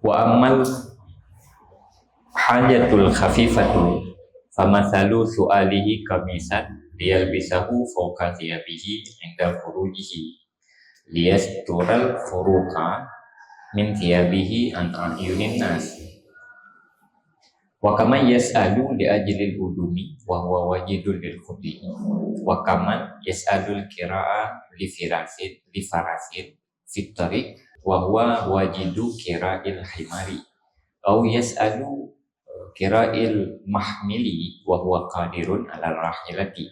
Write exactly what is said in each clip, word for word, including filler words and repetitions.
Wa ammal hajatul khafifatu, famathalu su'alihi qamisan liyalbisahu fawqa thiyabihi 'inda khurujihi, liyastural khuruqa min thiyabihi an a'yunin nas. Wa kaman yas'alu li ajlil udumi wa huwa wajidun lil khubzi. Wa kaman yas'alul kira'a li firasin, li farasin fit tariq wa huwa wajidu kira'il himari. Au yas'alu kira'il mahmili wa huwa qadirun 'ala rahilati.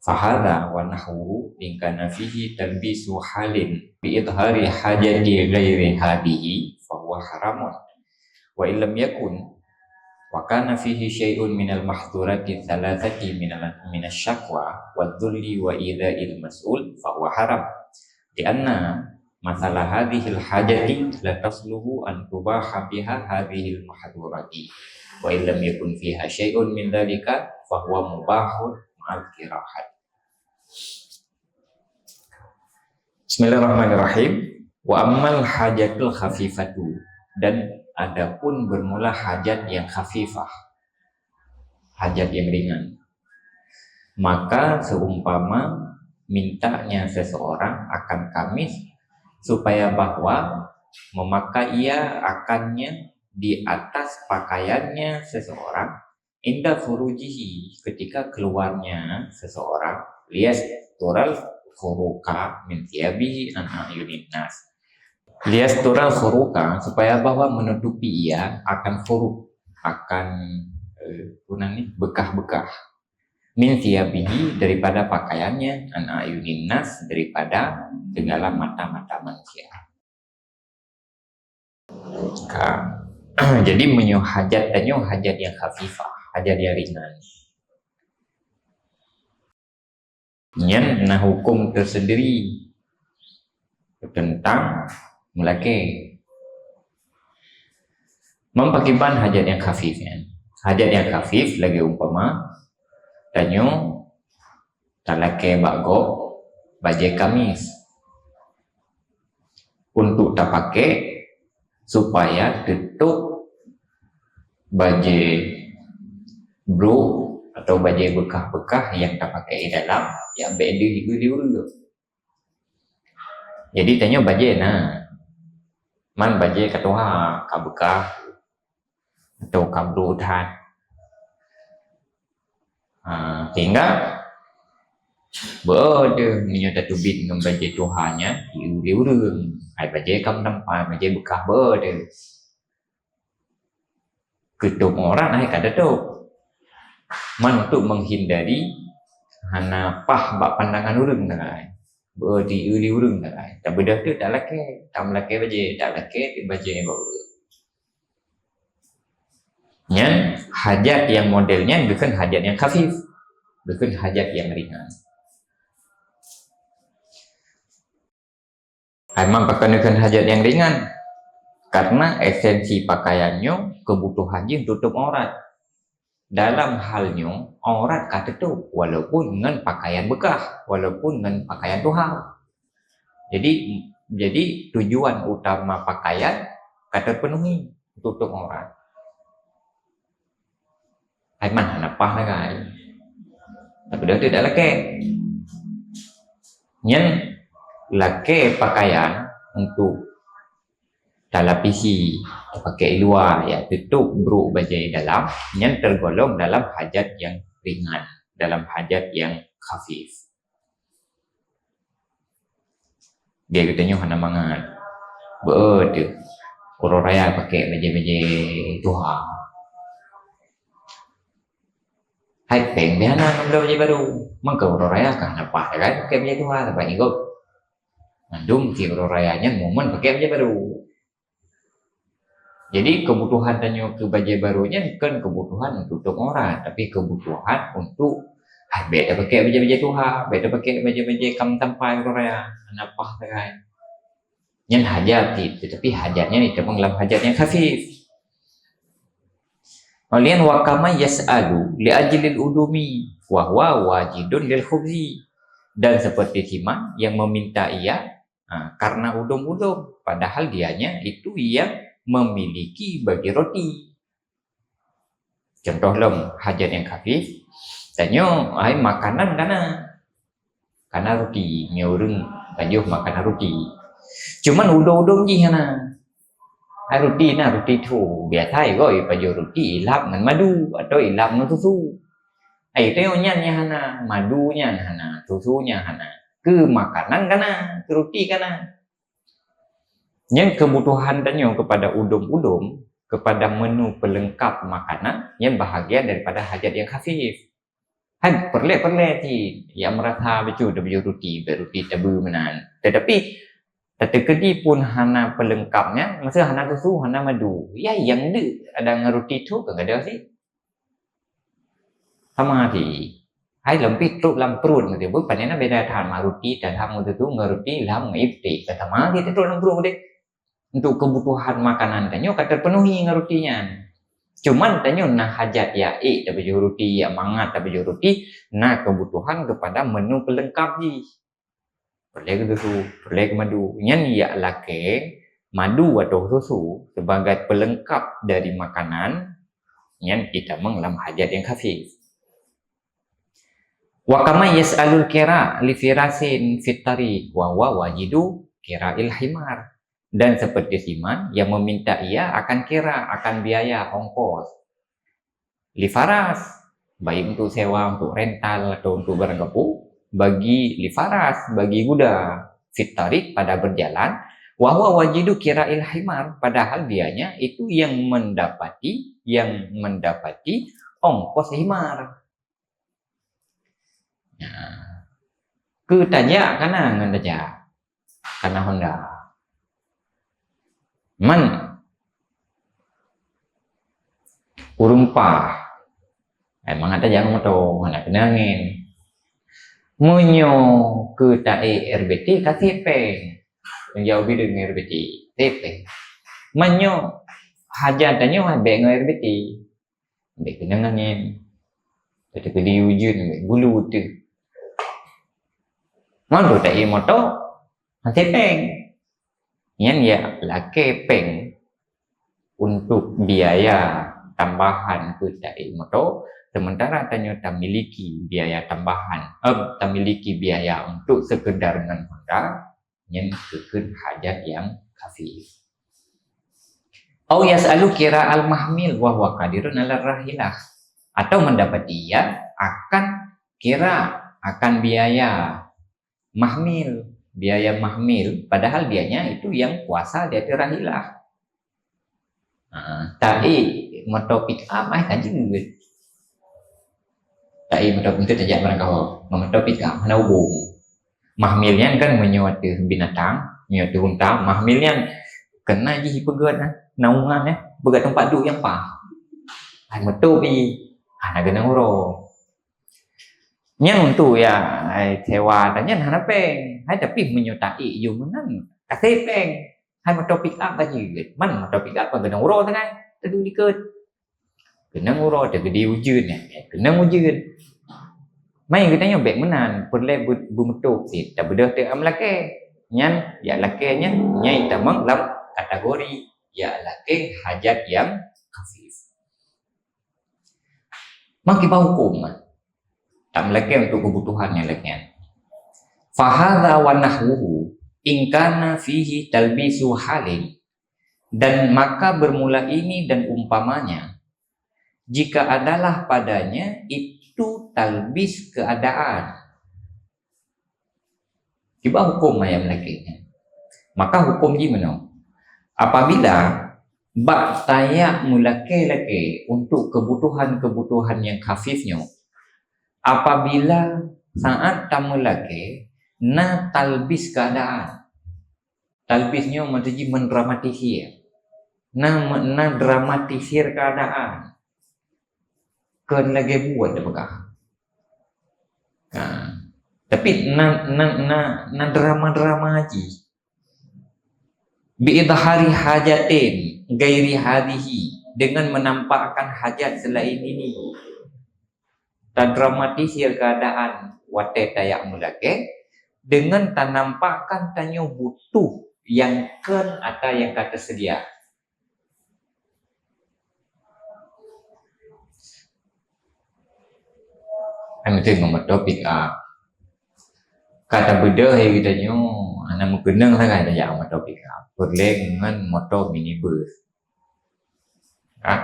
Fahadha wa nahwuhu in kana fihi talbisu halin bi idhari hajati ghairi hadhihi, fahuwa haramun. Wa illam yakun, wa kana fihi syai'un minal mahdhurati thalathati minal, minasy syakwa wadh dhulli wa idha'il mas'ul, fahuwa haram. Li'anna mathala hadhil hajati la tasluhu an tubaha biha hadhil mahdhurati. Wa illam yakun fiha syai'un min dhalika, fahuwa mubahun ma'al kirahat. Bismillahirrahmanirrahim. Wa ammal hajatul khafifatu, dan adapun bermula hajat yang khafifah, hajat yang ringan, maka seumpama mintanya seseorang akan kamis supaya bahwa memakai ia akannya di atas pakaiannya seseorang, inda khurujihi, ketika keluarnya seseorang, liyastural khuruqa min thiyabihi an a'yunin nas. Liyastural khuruqa, supaya bahwa menutupi ia akan khuruq, akan, eh, apa ni, bekah-bekah. Min thiyabihi, daripada pakaiannya, an a'yunin nas, daripada segala mata-mata manusia. Ka. Jadi meunyoe hajat tanyoe hajat nyang khafifah, hajat nyang ringan. Nyan na huköm teusendiri teuntang meulakée. Man pakriban hajat nyang khafif nyan. Hajat nyang khafif lagée umpama tanyoe talakée bak gob bajée kamis untuk tapaké supaya teutôp bajée brôk atau bajée beukah-beukah nyang tapaké di dalam, ya, bék di, di, di ureuëng. Jadi tanyoe bajée na, man bajée ka tuha, ka beukah, atau ka brôk that. Ha, sehingga beu deuh meunyoe tateubiet ngon bajée tuha nyan, di ureuëng, ai bajée ka meutampan, bajée beukah beu deuh. Keutôp aurat hai ka teutôp. Man untuk menghindari hana paih bak pandangan ureuëng nyan. Beu di ureuëng nyan. Tabeudôh teuk talakée, tameulakée bajée, talakée teuk bajée bak ureuëng. Nyan hajat nyang model nyan bukan hajat nyang khafif, bukan hajat nyang ringan. Hai man pakon bukan hajat nyang ringan, karena esensi pakaian nyoe keubutuhan jih tutôp aurat. Dalam hal nyoe aurat ka teutôp walaupun ngon pakaian beukah, walaupun ngon pakaian tuha. Jadi, jadi tujuan utama pakaian ka teupenuhi, tutôp aurat. Hai man hana paih lagée. Tapi dah tidak lakée. Nyan lakée pakaian untuk talapisi, tapaké luwa, ya, tutôp brôk bajée dalam, nyan tergolong dalam hajat nyang ringan, dalam hajat nyang khafif. Dia kata nyoe hana mangat. Beutôi. Uroe raya pakai bajée-bajée tuha. Hai péng bih hana ngon bajée barô. Mangka uroe raya ka hana paih kan pakai bajée tuha, saban nyoe. Mandum si uroe raya nyan momen pakai bajée barô. Jadi kebutuhan tanyoe keu bajée barô nyan kon kebutuhan untuk tutup aurat, tapi kebutuhan untuk, ah, bék tapakai bajée-bajée tuha, bék tapakai bajée-bajée ka meutampan uroe raya, hana paih sagai. Nyan hajat cit, tetapi hajat nyan ditamong lam hajat nyang khafif. Kemudian wa kama yas'alu li ajlil udumi wa huwa wajidun lil khubzi. Dan seperti siman yang meminta ia, ha, karena udum-udum, padahal dianya itu yang memiliki bagi roti. Contoh lom hajat nyang khafif, tanyoe hai makanan kana. Kana roti, meunyoe ureuëng pajoh makanan roti. Cuman udom-udom jih hana. Hai roti na, roti tho. Biasa goi pajoh roti ilap ngon madu atau ilap ngon susu. Ai tanyoe nyan nyang hana, madu nyan hana, susu nyan hana. Keu makanan kana, keu roti kana. Nyan kebutuhan tanyoe kepada udom-udom, kepada menu pelengkap makanan, nyan bahagian daripada hajat nyang khafif. Hai peureulée-peureulée cit, ya meurasa bacut tapajoh roti, bék roti tabeue meunan. Tetapi, tateukeudi pun hana pelengkap nyan, masa hana susu, hana madu. Ya nyang deuk ada ngon roti tho kan gadôh cit. Sama cit. Hai lom pih trok lam pruet ngon teuh, bukan na beda that ma roti dalam ngon teuh ngon roti lam ngon ié putéh. Sama cit trok lam pruet deh. Untuk kebutuhan makanan tanyoe ka terpenuhi ngon roti nyan. Cuman tanyoe na hajat ya ék tapajoh roti, ya mangat tapajoh roti, na kebutuhan kepada menu pelengkap jih. Peureulée keu susu, peureulée keu madu. Nyan ya lakée madu atau susu sebagai pelengkap dari makanan, nyan itamong lam hajat nyang khafif. Wa kama yas'alul kira li firasin fit tariq wa huwa wajidu kira'il himar. Dan seperti siman yang meminta ia akan kira, akan biaya ongkos. Li faras, baik untuk sewa, untuk rental atau untuk barang gapu, bagi li faras, bagi kuda, fit tariq pada berjalan, wa huwa wajidu kira'il himar, padahal dianya itu yang mendapati, yang mendapati ongkos himar. Nah, keu tajak kana ngon tajak. Kana Honda. Man ureuëng pah. Ai mangat tajak ngon moto, hana keunong angén. Meunyoe keu taék R B T ka sipeng. Meunyoe bideueng R B T, sipeng. Meunyoe hajat tanyoe bék ngon R B T. Bék keunong angén. Teukeudi ujeuen bék bulu teuh. Mandum taék moto, hana péng. Nyan ya lakée péng untuk biaya tambahan keu taék moto, sementara tanyoe tamiliki biaya tambahan, eh, tamiliki biaya untuk sekedar ngon Honda, nyan keukeuen hajat nyang khafif. Au yas'alu kira al-mahmil wa huwa qadirun ala rahilah. Atau mendapati ia akan kira, akan biaya mahmil, biaya mahmil, padahal dianya itu yang kuasa di atas rahilah. Ha, taék moto pick up ai ka jeuet. Taék moto pick up tajak barangkaho, moto pick up hana hubung. Mahmil nyan kan meunyoe ateueh binatang, meunyoe ateueh unta, mahmil nyan keunan jih ipeugét, eh, naungan, eh, peugét teumpat duek nyang paih. Ai moto pi, hana keunong uroe. Nyan untuk ya, ai, sewa dan nyan hana péng. Hai tapi meunyoe taék jih meunan, ka sipeng. Hai moto pick up ka jeuet. Man moto pick up ka keunong uroe sagai. Teuduek likot. Keunong uroe teukeudi ujeuen, eh, keunong ujeuen. Mai geutanyoe bék meunan, peureulée beu-, beumeutôb cit, tabeudôh teuk lam lakée. Nyan, ya lakée nyan, nyan itamong lam kategori ya lakée hajat nyang khafif. Maka bak huköm, tak meulakée untuk kebutuhan nyang lagée nyan. Fahadha wa nahwuhu in kana fihi talbisu halin. Dan maka bermula ini dan umpamanya, jika adalah padanya itu talbis keadaan. Kiban huköm ayat meulakée nyan. Maka huköm jih meunoe. Apabila bak tajak meulakée-lakée untuk kebutuhan-kebutuhan nyang khafif nyoe, apabila saat tameulakée na talbis keadaan, talbis nyoe maksud jih mendramatisir. Na, na dramatisir keadaan. Kon lagée buet tapeugah. Ha. Tapi na, na, na, na drama-drama jih. Bi idhari hajatin ghairi hadhihi, dengan menampakkan hajat selain ini. Tadramatisir keadaan watée tajak meulakée dengan tanampakkan tanyoe butuh nyang kon ata nyang ka teusedia. Kan beutôi ngon moto pick up. Ka tabeudôh hai geutanyoe, hana meukeunong sagai tajak moto pick up. Peureulèe ngon moto minibus. Ha?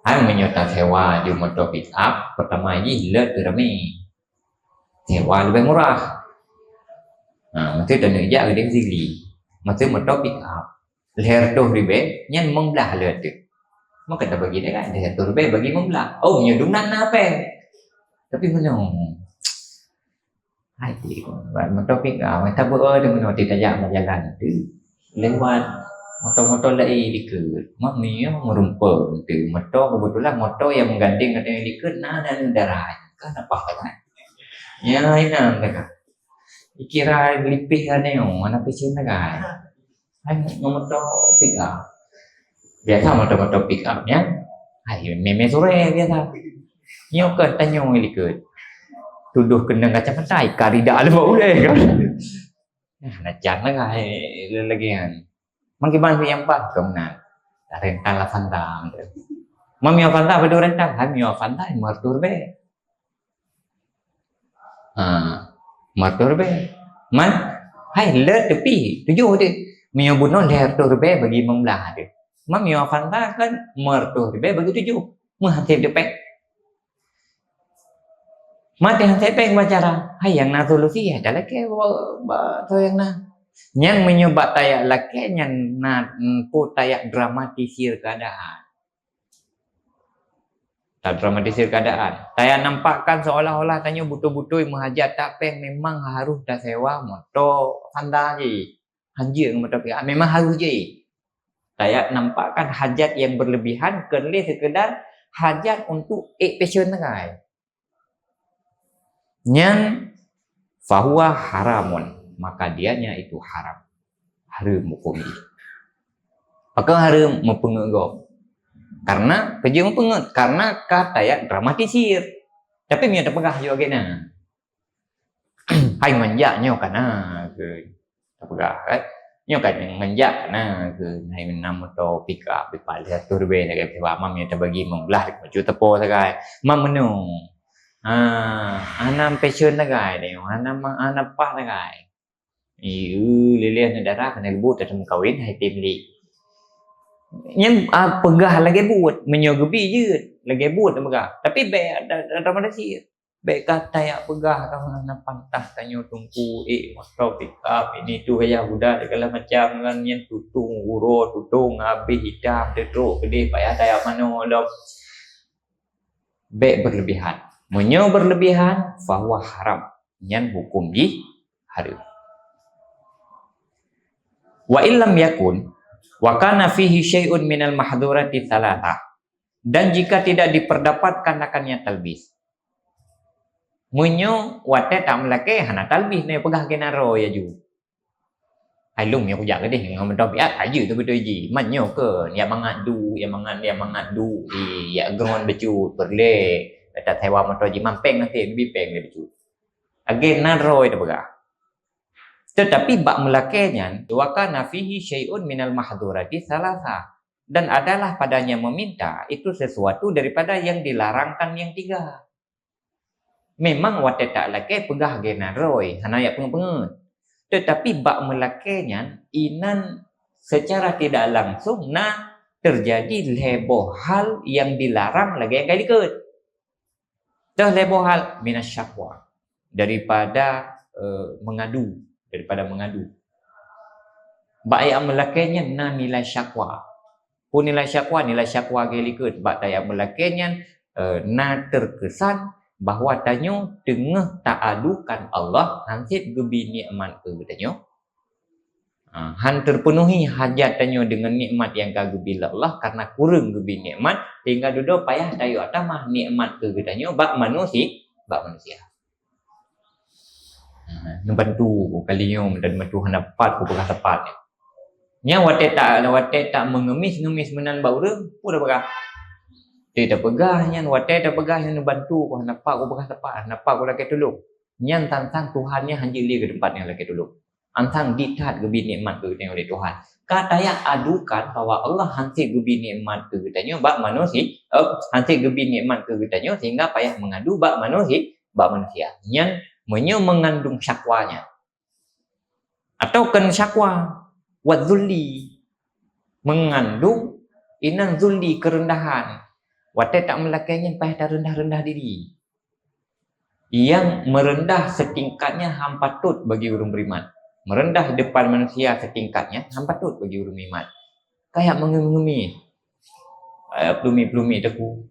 Hai meunyoe tasewa ju moto pick up, peutama jih lheueh teuramé. Sewa leubeh murah. Ha, meusti taneuk jak keudéh Sigli. Meusti moto pick up. Lhèe reutôh ribèe, nyan limong blaih lheueh teuh. Maka tabagi deh kan, lhèe reutôh ribèe bagi limong blaih. Oh, meunyoe dum nan na pèng. Tapi meunyoe, hai, moto pick up, mata beu ada meunyoe tajak bak jalan tu. Lewat moto-moto lain dikeue. Mami yang merumpok tu. Moto kebetulan moto yang menggandeng katanya dikeue na dan darai. Kan apa kan? Ya, ini kan. Dikira lipih aneh, mana picin kan? Hai, ngon moto pick up. Biasa moto-moto pick up nyan. Hai, mé-mé suré biasa. Nyoe kan tanyong likot. Tudoh keunong kacamata, ikari dak leumo ulèe kan. Nah, najan lah hai lagi kan. Mangkiban nyang pat keu meunan. Rental lah Fanta. Mami Fanta beudôh rental, hai mio Fanta meureutôh ribèe. Ha, meureutôh ribèe. Man, hai lheueh teupih, tujoh deh. Meunyoe bunoe lhèe reutôh ribèe bagi limong blaih deh. Man, meunyoe Fanta kan meureutôh ribèe bagi tujoh. Meuhaseb deh pèng. Maté haseb pèng bak cara. Hai nyang na solusi, hai talakèe bak, bak soe nyang na. Nyang meunyoe bak tayak lakèe nyan na, hmm, po tayak dramatisir keuadaan. Tadramatisir keuadaan. Tayak nampakkan seolah-olah tanyoe beutôi-beutôi meuhajat that pèng, memang harôh tasewa moto Fanta jih. Hanjeuet ngon moto pick up, memang harôh jih. Tayak nampakkan hajat yang berlebihan, kon lé sekedar hajat untuk ék passion sagai. Nyan fahuwa haramun, maka dianya itu haram. Hareuem huköm jih. Pakon hareuem? Meupeungeut gob. Karena, peue jeuet meupeungeut? Karena ka tayak dramatisir. Tapi meunyoe tapeugah ju lagèe nyan, hai ngon jak nyoe ka na keuh. Tapeugah kan? Nyoe ka ngon jak ka na keuh. Hai meunan moto pick up, pick up lhèe reutôh ribèe lagèe pick up, mam nyoe tabagi limong blaih, bacut teupô sagai. Mam meunyoe. Ha, hana passion sagai nyoe, hana ma-, hana paih sagai. Iyo, lé-lé aneuk dara keuneuk leumbot tateumeukawen, hai tem lé. Nyan, ah, peugah lagèe buet, meunyoe geubi jeuet, lagèe buet peugah. Tapi bèk ada, ada manusia. Bèk ka tayak peugah ka hana pantas tanyoe teungku, eh, moto pick up, ini tu gaya budak, segala macam ngon nyan tutong uroe, tutong habéh itam, teutrok keudeh payah tayak manoe lom. Bèk berlebihan. Meunyoe berlebihan, fahuwa haram. Nyan huköm jih hareuem. Wa illam yakun, wa kana fihi syai'un minal mahdhurati tsalatsah. Dan jika tidak diperdapatkan akan yang talbis. Meunyoe watèe tameulakèe hana talbis, na peugah keunan roe laju. Hai lôn nyoe kujak keudeh ngon moto pick up, ajeue teuh beutôi jih. Man nyoe keuh, jak mangat duek, jak mangat, jak mangat duek, eh, jak gron bacut, peureulèe. Tasewa moto jih, man pèng até, bi pèng lé bacut. Lagèe nan roe tapeugah. Tetapi bak meulakèe nyan, wa kana fihi syai'un minal mahdhurati tsalatsah. Dan adalah padanya meminta itu sesuatu daripada yang dilarangkan yang tiga. Memang watèe talakèe peugah lagèe nan roe, hana jak peungeut-peungeut. Tetapi bak meulakèe nyan, inan secara tidak langsung na terjadi lhèe boh hal nyang dilarang lagèe nyang ka likot. Teuh lhèe boh hal, minas syakwa, daripada, eh, mengadu, daripada mengadu. Bak jak meulakèe nyan na nilai syakwa. Peue nilai syakwa? Nilai syakwa lagèe likot, bak tajak meulakèe nyan, eh, na terkesan bahwa tanyoe teungoh taadukan Allah han sép geubi nikmat keu geutanyoe. Ah, han terpenuhi hajat tanyoe deungon nikmat nyang ka geubi lé Allah, karena kureueng geubi nikmat, sehingga dudoe payah tayue tamah nikmat keu geutanyoe bak manusi-, bak manusia. Ha, neubantu ku kali nyoe dan bantu hana pat ku peugah tepat. Nyan watèe tak, watèe tak mengemis-ngemis meunan bak ureueng, peue tapeugah? Teuh tapeugah nyan, watèe tapeugah nyan neubantu ku hana pat ku peugah tepat, hana pat ku lakèe tulông. Nyan tantang Tuhan nyan hanjeuet lé keu teumpat nyang lakèe tulông. Antang dithat geubi nikmat keu geutanyoe lé Tuhan. Ka tajak adukan bahwa Allah han sép geubi nikmat keu geutanyoe bak manusi-, eh, han sép geubi nikmat keu geutanyoe sehingga payah mengadu bak manusi-, bak manusia. Nyan meunyoe meungandung syakwa nyan. Atau kon syakwa, wa dzulli, meungandung inan dzulli, keureundahan. Watée tameulakée nyan payah tareudah-reudah diri. Nyang meureundah seutingkat nyan han patôt bagi ureuëng beriman. Meureundah depan manusia seutingkat nyan han patôt bagi ureuëng beriman. Kayak meungeuh-meungeuh. Kayak peulumi-peulumi teku.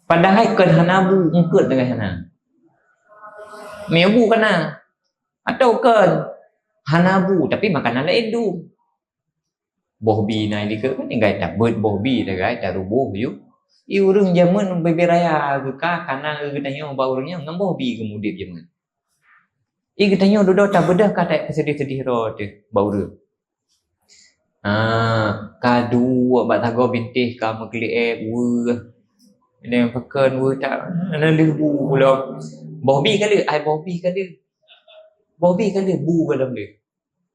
Padahai kon hana bu, eungkôt dengan hana. Meunyoe bu kana. Atau kon hana bu, tapi makanan laén dum. Boh bi na di keu kan tinggai tabeuet boh bi, tinggai taruboh ju. I ureuëng jameun bibir raya geuka kana geutanyoe bak ureuëng nyan ngon boh bi geumudeb jameun. I geutanyoe dudoe tabeudoh ka tak peuseudeh-seudeh droe teuh bak ureuëng. Ah, ka duek bak tagoe bintéh ka meukeulieb weueh. Nyang pakon weueh tak na lheueh bu lom. Boh bi ka lheueh, ai boh bi ka lheueh. Boh bi ka lheueh bu ka lom lheueh.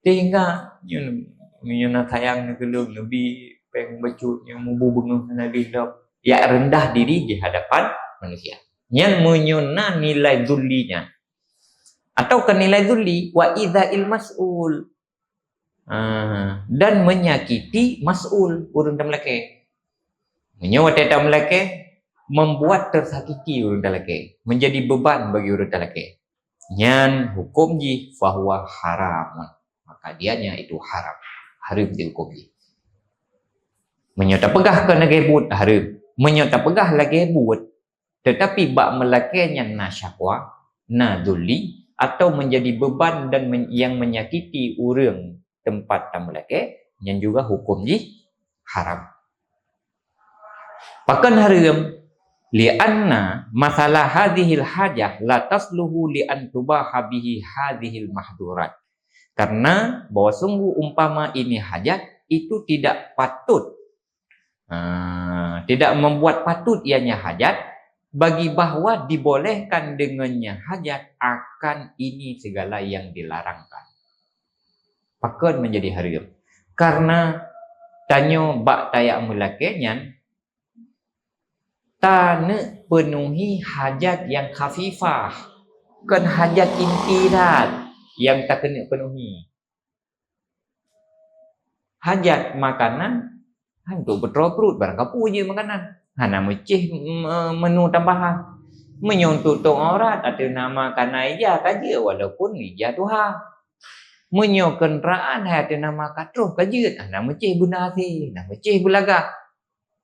Sehingga nyoe, nyoe na sayang nyoe keu lôn, neubi péng bacut nyang mubu beungoh hana lé lom. Ya rendah diri di hadapan manusia. Nyan meunyoe na nilai zulli nyan. Atau ke nilai zulli, wa idza'il mas'ul. Ah, dan menyakiti mas'ul, ureuëng tameulakée. Meunyoe watée tameulakée, membuat tersakiti ureuëng talakée, menjadi beban bagi ureuëng talakée. Nyan hukum jih fahuwa haramun. Maka dianya itu haram. Hareuem di hukum jih. Meunyoe tapeugah kon lagée buet hareuem. Meunyoe tapeugah lagée buet, tetapi bak meulakée nyan na syakwa, na zulli, atau menjadi beban dan men-, yang menyakiti ureuëng tempat tameulakée, nyan juga hukum jih haram. Pakon hareuem? Li'anna masalah hadzihil hajah la tasluhu li an tubaha bihi hadzihil mahdhurat. Karena bahwa sungguh umpama ini hajat, itu tidak patut, ah, tidak membuat patut ianya hajat, bagi bahwa dibolehkan dengannya hajat akan ini segala yang dilarangkan. Pakon menjadi hareuem? Karena tanyoe bak tajak meulakée nyan, taneuk peunuhi hajat nyang khafifah, kon hajat inti that nyang takeuneuk peunuhi. Hajat makanan, han untuk peutroe pruet, barang kapeue jeuet makanan. Hana meucéh, mm, menu tambahan. Meunyoe untuk tông aurat, ateueh nama kana ija ka jeuet, walaupun ija tuha. Meunyoe keundaraan hai ateueh nama ka troh ka jeuet, hana meucéh beuna asé, hana meucéh beulagak.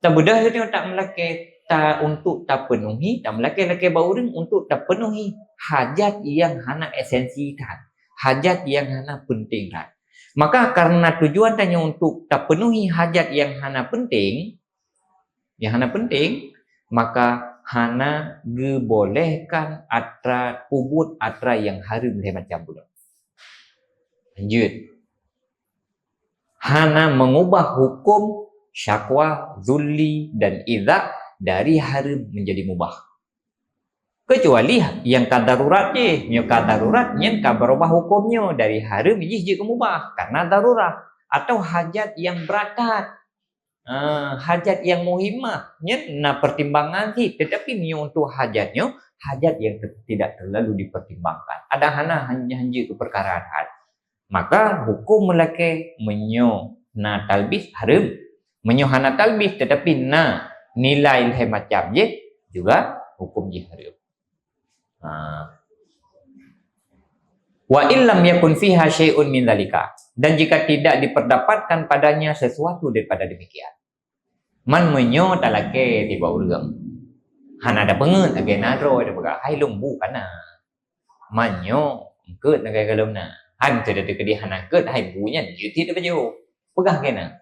Tabeudoh laju tameulakée, ta, untuk tapeunuhi, tameulakée-lakée bak ureuëng untuk tapeunuhi hajat nyang hana esensi that, hajat nyang hana penting that. Maka karena tujuan tanyoe untuk tapeunuhi hajat nyang hana penting, nyang hana penting, maka hana geubolehkan atra peubuet atra nyang hareuem lé macam bunoe. Lanjut. Hana mengubah hukum syakwa, zulli, dan idza dari hareuem menjadi mubah. Kecuali nyang ka darurat jih. Nyoe ka darurat, nyan ka beurubah hukum nyoe dari hareuem jih jeuet keu mubah karena darurat atau hajat nyang beurakat. Ah, hajat nyang muhimah, nyan na pertimbangan cit, tetapi meunyoe untuk hajat nyoe, hajat nyang te-, tidak terlalu dipertimbangkan. Ada hana han-, hanjeuet keu peukara that. Maka hukum meulakée meunyoe na talbis hareuem. Meunyoe hana talbis tetapi na nilai lhée macam jih juga hukum jih hareuem. Ha. Wa illam yakun fiha syai'un min dzalika. Dan jika tidak diperdapatkan padanya sesuatu daripada demikian. Man meunyoe talakée tiba ureuëng. Hana ada peungeut lagée na droe teupeugah, "Hai lôn bu kana." Man nyoe eungkôt lagée gohlom na. Hai meuteudah teukeudi hana eungkôt, hai bu nyan jeuet cit teupeujôh. Peugah keunan.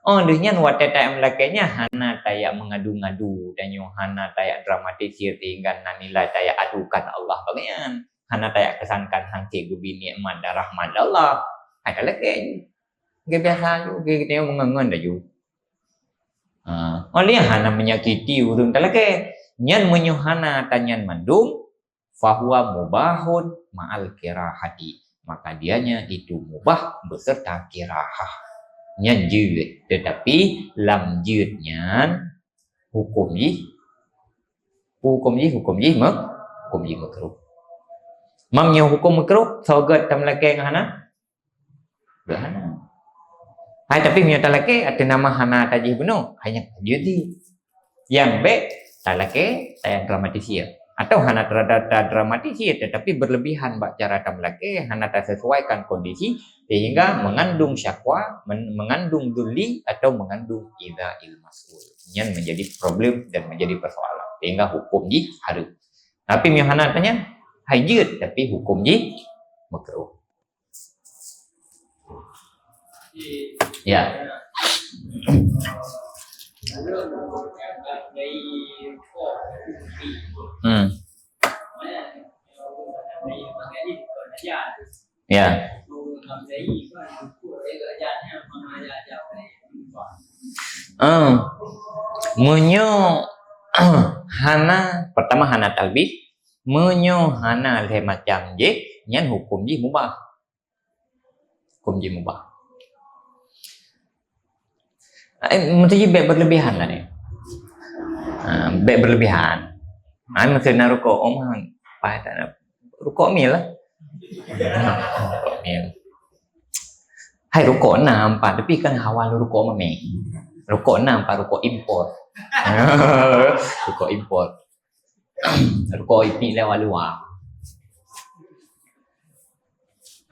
Oh, lheueh nyan watée tajak meulakée nyan hana tajak meungadu-ngadu, tanyoe hana tajak dramatisir sehingga na nilai tajak adukan Allah bagian. Hana tajak kesankan hangke geubi nikmat dan rahmat Allah. Hai talakée. Geubiasa ju, geutanyoe meungon-ngon laju. Ha, oh lheueh nyan hana menyakiti ureuëng talakée. Nyan meunyoe hana tanyan mandum, fahuwa mubahun ma'al kirahati. Maka dianya itu mubah beserta kirahah. Nyan jeuet, tetapi lam jeuet nyan hukum jih, hukum jih, hukum jih me-, hukum jih makruh. Meunyoe hukum makruh, soe gét tameulakée ngon hana? Gét hana. Hai, tapi meunyoe talakée, ateueh nama hana tajih bunoe, hai nyan ka jeuet jih. Nyang bék talakée, tayang dramatisir. Atau hana terada-, tadramatisir, tetapi berlebihan bak cara tameulakée, hana tasesuaikan kondisi, sehingga mengandung syakwa, men-, mengandung dzulli atau mengandung idza'il mas'ul. Nyan menjadi problem dan menjadi persoalan. Sehingga hukum jih haram. Tapi meunyoe hana tanyang, hai jeuet, tapi hukum jih makruh. Ya. Hmm. Ya. Hmm. Meunyoe hana, pertama hana talbis, meunyoe hana lhée macam jih, nyan hukum jih mubah. Hukum jih mubah. Eh, meusti bék berlebihan lah ni. Ha, bék berlebihan. Ha, meusti na rukok, oh, mah, paih tak na. Rukok mil lah. Rukok mil. Hai, rukok na empat, tapi kan hawa rukok mamé. Rukok na empat, rukok impor. Rukok impor. Rukok ipik lewat luar.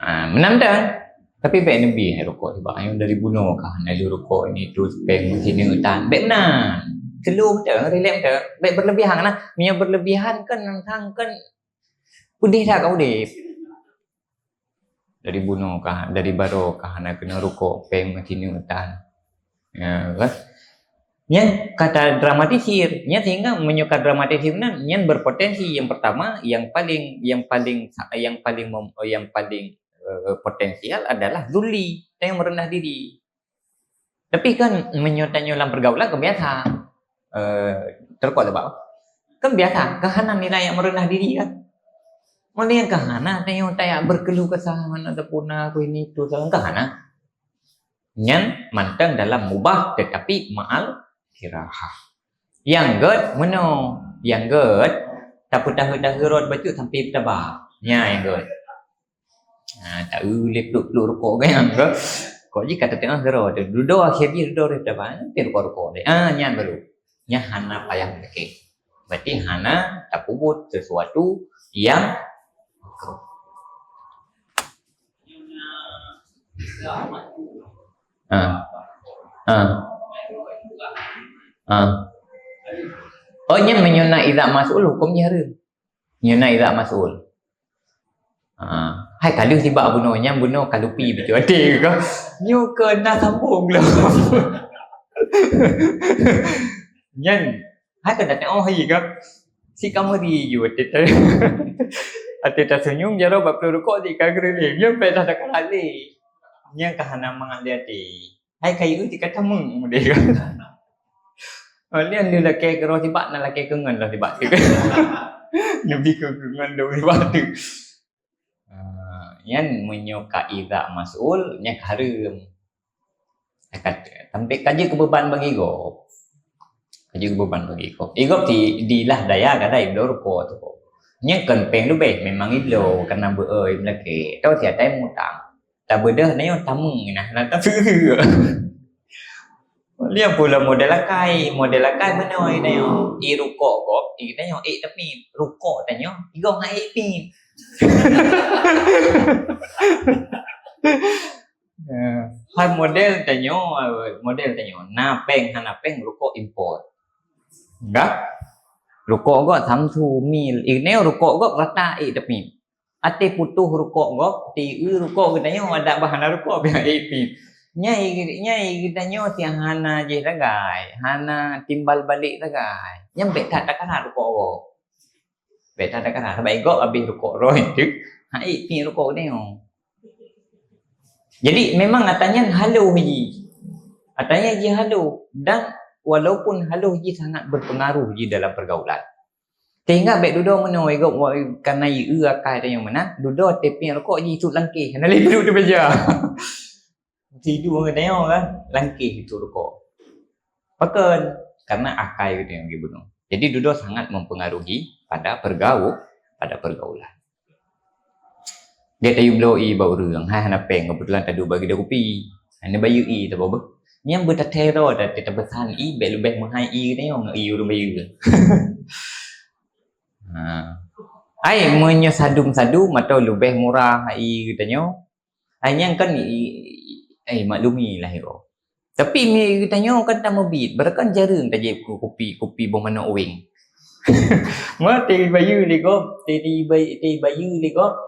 Ah, meunan dah. Tapi bék neubi rukok sebab ayong dari bunoe kah, na lheueh rukok ini terus péng sini utan. Bék meunan. Slow betul, relax betul. Bék berlebihan lah. Meunyoe berlebihan kan nang kan peudeh dah ka udép. Dari bunoe kah, dari baroe kah, hana keuneuk rukok, péng meusineuk tan. Ya, kan? Nyan ka tadramatisir. Nyan sehingga meunyoe ka dramatisir meunan, nyan berpotensi yang pertama, yang paling, yang paling, yang paling mem-, yang paling, eh, potensial adalah dzulli, yang merendah diri. Tapi kan meunyoe tanyoe lam pergaulan kan biasa. Eh, teurukok lé bak. Kan biasa, kan hana nilai nyang meureunah diri kan. Meunyoe kan hana tanyoe tajak berkeluh kesah ngon ataupun aku ini itu, kan hana. Nyan mantong dalam mubah tetapi ma'al kirahah. Nyang gét meunoe, nyang gét tapeutahe-tahe rot bacut sampai peutaba. Nyan nyang gét. Ha, tak uleh pluk-pluk rukok kan, kan? Kok jih kata tengah gero tu. Dudoe akhir jih dudoe dah dapat. Tapi rukok-rukok deh. Ah, nyan baru. Nyan hana payah meulakée. Berarti hana tapeubuet sesuatu yang makruh. Ha. Ha. Ha. Oh, nyan meunyoe na idza mas'ul hukum jih hareuem. Nyoe na idza mas'ul. Ha, hai ka lheueh sibak bunoe nyan, bunoe ka lupi bacut até ka. Nyoe keu na sambung lom. Nyan, hai ka datang oh hai ka. Si ka meuri ju até ta-, até tasunyueng jaroe bak plôk rukok di ka geureuléng. Nyoe payah dah ka lé. Nyan ka hana mangat di até. Hai kayue tika tamong model. Oleh anda lakée keudroe sibak, na lakée keungon lah sibak tu. Lebih ke keungon dong sibak tu. Ah, nyan meunyoe ka idza mas'ul, nyan ka hareuem. Sampai ka jeuet keu beuban bagi gob. Ka jeuet keu beuban bagi gob. Igob di, di lah daya kadai ibloe rukok tu. Nyan kon péng leubeh, memang ibloe, kana beu-, eh, meulakée. Atau siatai mutang. Tabeudôh nyoe tamong nah, na taseueu. Liang pula model akai, model akai meunoe nyoe. I rukok gob, i tanyoe ék teupin. Rukok tanyoe, i gob han ék pin. Ya. Hai model tanyoe, model tanyoe. Na péng, hana péng, rukok impor. Enggak? Rukok gob Samsu, Mil. I nyoe rukok gob rata ék teupin. Até putôh rukok gob, ti eu rukok geutanyoe adak bah hana rukok piah ék pin. Nyai, nyai geutanyoe siang hana jih sagai, hana timbal balek sagai. Nyang bék that takarat rukok gob. Bék that takarat, sabab gob habéh rukok roh itu, ha ék pin rukok geutanyoe. Jadi memang ata nyan haloh jih. Ata nyan jih haloh dan walaupun haloh jih sangat berpengaruh jih dalam pergaulan. Sehingga bék dudoe meunoe, igob wa-, kana ieu akai tanyoe meunan, dudoe até pin rukok jih sut langkéh, hana lé peuduek teubeja. Sidung geutanyoe kan, langkéh itu rukok. Pakon? Karena akai geutanyoe geubunoe. Jadi dudoe sangat mempengaruhi pada pergau-, pada pergaulan. Dia tayue bloe ié bak ureuëng, hai hana péng, keubeutulan taduek bak keudè kupi. Hana bayeue ié taboh beuh. Nyang beutathèe droe ta-, ta-, tapeusan ié, bèk leubeh meuhai ié geutanyoe ngon ié ureuëng bayeue. Ha. Ai, meunyoe sadum-sadum atau leubeh murah ié geutanyoe, ai, nyang kan i-, i-, ai, maklumi lah iko. Tapi mi geutanyoe kan tameubiet, beureukan jareueng tajép kupi, kupi boh manok ueng. Meuti bayeue lé gob, ti, ti bay-, ti bayeue lé gob,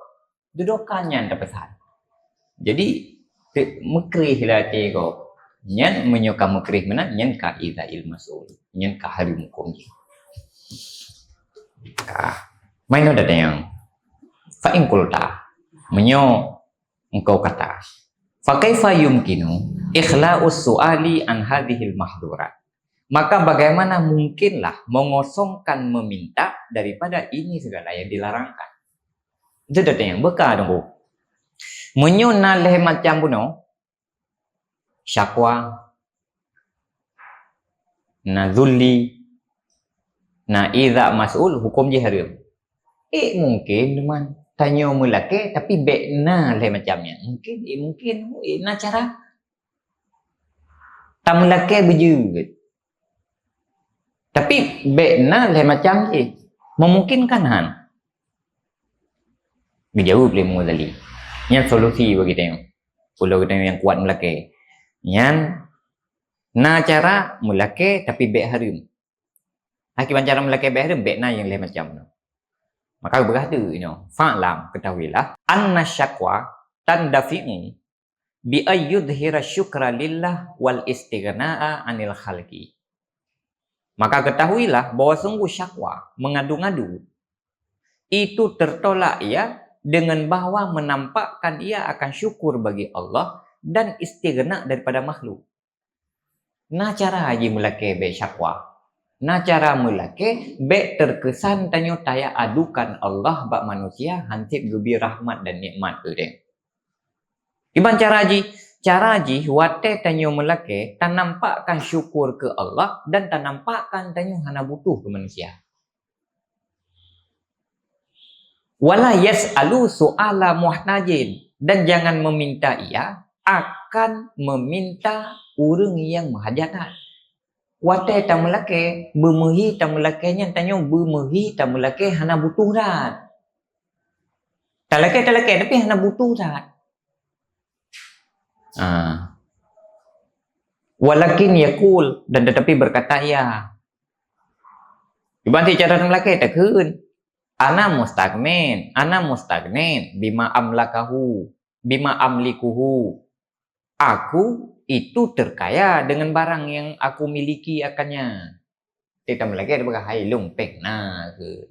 dudokan nyan tapeusan. Jadi, te-, meukreh lah até gob. Nyan meunyoe ka meukreh meunan, nyan ka izail mas'ul. Nyan ka hareuem huköm jih. Ka. Mainoe datang. Fa in qulta. Meunyoe engkau kata, "Fa kaifa yumkinu ikhla'us su'ali an hadzihil mahdzurat?" Maka bagaimana mungkinlah mengosongkan meminta daripada ini segala yang dilarangkan? Itu datang yang beuka tunggu. Meunyoe na lhèe macam bunoe, syakwa, na zulli, na iza mas'ul, huköm jih hareuem. Eh, mungkin teuma tanyoe meulakèe, tapi bèk na lhèe macam nyan. Mungkin, eh, mungkin, eh, na cara. Tameulakèe beujeuet. Tapi bèk na lhèe macam jih. Memungkinkan han. Geujaweueb lé Imam Ghazali. Nyan solusi bagi tanyoe. Ulôn geutanyoe nyang kuat meulakèe. Nyan na cara meulakèe tapi bèk hareuem. Ha, kiban cara meulakèe bèk hareuem, bèk na nyang lhèe macam nyoe. Maka beugah tu inoe. Fa'lam, ketahuilah, anna syakwa tandafi'u bi ayyudhira syukra lillah wal istighna'a anil khalqi. Maka ketahuilah bahwa sungguh syakwa, mengadu-ngadu, itu tertolak ia dengan bahwa menampakkan ia akan syukur bagi Allah dan istighna daripada makhluk. Na cara jih meulakèe bèk syakwa. Na cara meulakèe bèk terkesan tanyoe taya adukan Allah bak manusia hanseb geubri rahmat dan nikmat keu tanyoe. Kiban cara jih, cara jih watèe tanyoe meulakèe tanampakkan syukur keu Allah dan tanampakkan tanyoe hana butuh keu manusia. Wala yas'alu su'ala muhtajin, dan jangan meminta ia akan meminta ureuëng nyang meuhajat that. Watèe tameulakèe, beumeuhi tameulakèe nyan tanyoe beumeuhi tameulakèe hana butuh that. Talakèe, talakèe, tapi hana butuh that. Ah. Walakin yaqul, dan tetapi berkata ia. Kiban cara tameulakèe takheun, "Ana mustaghnin, ana mustaghnin bima amlakahu, bima amlikuhu." Aku itu terkaya dengan barang yang aku miliki akannya. Teuka meulakèe tapeugah hai lôn péng na keu.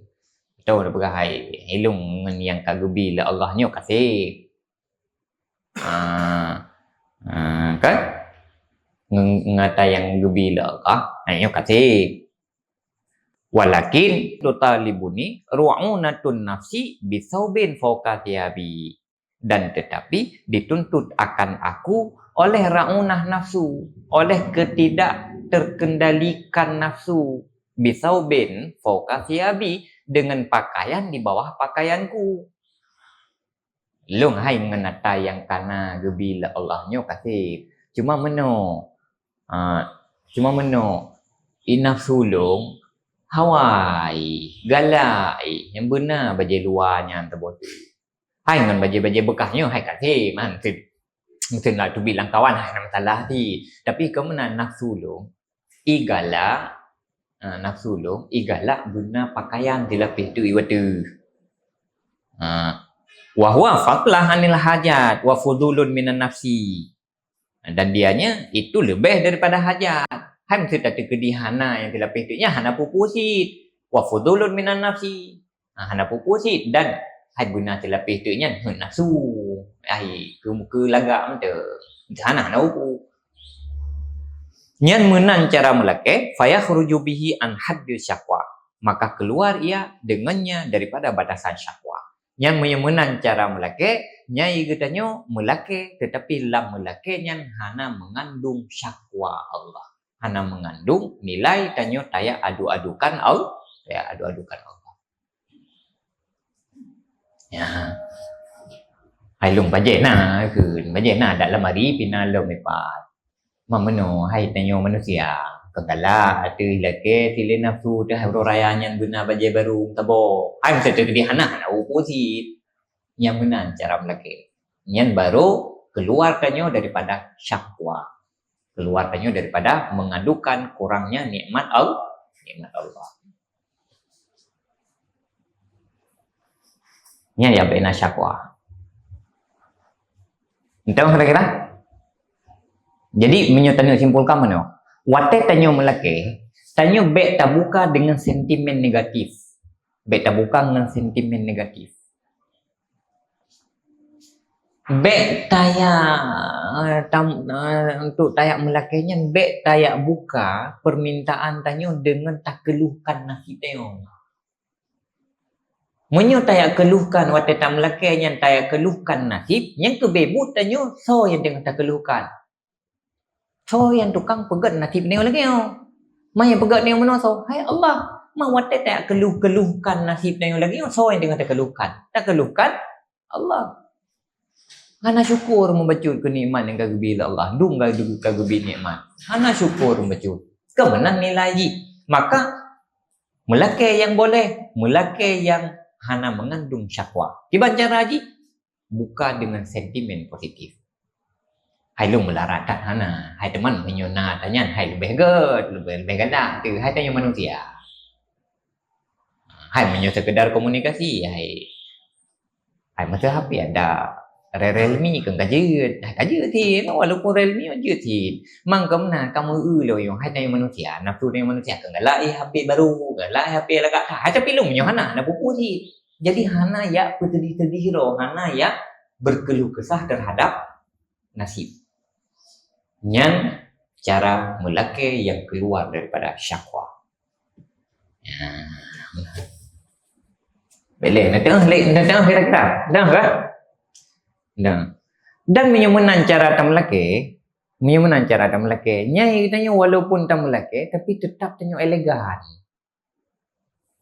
Atau tapeugah hai lôn ngon nyang ka geubri lé Allah nyoe ka sép. Ah, ah, kan? Ngon, ngon ata nyang geubri lé Allah, hai nyoe ka sép. Walakin tutalibuni ru'unatun nafsi bisaubin fauqa thiyabi. Dan tetapi dituntut akan aku oleh raunah nafsu, oleh ketidakterkendalikan nafsu, bisaubin fauqa thiyabi, dengan pakaian di bawah pakaianku. Lôn hai ngon ata nyang ka na geubri lé Allah nyoe ka sép. Cuma meunoe, ah, cuma meunoe, i nafsu lôn, hawa i, galak i, nyang beuna bajèe luwa nyan teuboh tu. Hai ngon bajèe-bajèe beukah nyoe hai ka sép, man, sép. Meuteun na teubiet lam kawan, hai hana masalah ti. Tapi keu meunan nafsu lôn, i galak, ah, nafsu lôn, i galak beuna pakaian silapéh teuk i watèe. Ah, wa huwa fadlah anil hajat wa fudulun minan nafsi. Dan dianya itu leubeh daripada hajat. Hai meuteun tateukeudi hana nyang silapéh teuk nyan hana peue-peue cit. Wa fudulun minan nafsi. Ha, hana peue-peue cit dan hai beuna silapéh teuk nyan heuet nafsu. Hai keu, keu lagak mantong. Hana, hana peue-peue. Nyan meunan cara meulakèe, fayakhruju bihi an haddi syakwa. Maka keluar ia dengannya daripada batasan syakwa. Nyan meunyoe meunan cara meulakèe, nyan geutanyoe meulakèe, tetapi lam meulakèe nyan hana mengandung syakwa Allah. Hana mengandung nilai tanyoe taya adu-adukan Allah, taya adu-adukan Allah. Ya. Hai lôn bajée na kheun, bajée na dak lamari pih na lom ipat. Mameunoe hai tanyoe manusia, keukalak ateueh lakée silée nafsu teuh hai uroe raya nyan beuna bajée barô meutabok. Hai meusateudeh hana, hana upo cit. Nyang meunan cara meulakée. Nyan barô keuluar tanyoe daripada syakwa. Keuluar tanyoe daripada mengadukan kurangnya nikmat Al-, nikmat Allah. Nyan ya bena syakwa. Entah kira-kira. Jadi meunyoe tanyoe simpulkan meunoe, watée tanyoe meulakée, tanyoe bék tabuka dengan sentimen negatif. Bék tabuka ngon sentimen negatif. Bék tayak, tam-, untuk tayak meulakée nyan, bék tayak buka permintaan tanyoe deungon takeuluhkan nasib tanyoe. Meunyoe tayak keuluhkan watée tameulakée nyan, tayak keuluhkan nasib, nyan keubeubut tanyoe soe nyang teungoh takeuluhkan. Soe nyang tukang peugét nasib nyoe lagée nyoe? Man nyang peugét nyoe meunoe soe? Hai Allah. Man watée tayak keuluh-keuluhkan nasib nyoe lagée nyoe, soe nyang teungoh takeuluhkan? Takeuluhkan Allah. Hana syukur meubacut keu nikmat nyang ka geubri lé Allah. Dum ka, ka geubri nikmat. Hana syukur meubacut. Keu meunan nilai jih. Maka, meulakée nyang boleh, meulakée nyang hana meungandung syakwa. Kiban cara jih, buka dengan sentimen positif. Hai lôn meularat that hana. Hai teuma meunyoe na tanyan, hai leubeh gét, leubeh, leubeh galak teuh. Hai tanyoe manusia. Hai meunyoe sekedar komunikasi, hai, hai masa H P ada Re-, Realme kan ka jeuet. Hai ka jeuet cit, walaupun Realme jeuet cit. Man keu meunan kamoe eu lôn, hai tanyoe manusia, nafsu tanyoe manusia kan galak H P barô, galak H P lagak that. Hai tapi lôn meunyoe hana, hana peue-peue cit. Jadi hana yak peuseudih-seudih droe, hana yak berkeluh kesah terhadap nasib. Nyan cara meulakée nyang keuluar daripada syakwa. Ya. Boleh, na tengah, na tengah kira-kira. Dah kah? Dah. Dan meunyoe meunan cara tameulakée, meunyoe meunan cara tameulakée, nyan tanyoe walaupun tameulakée, tapi tetap tanyoe elegan.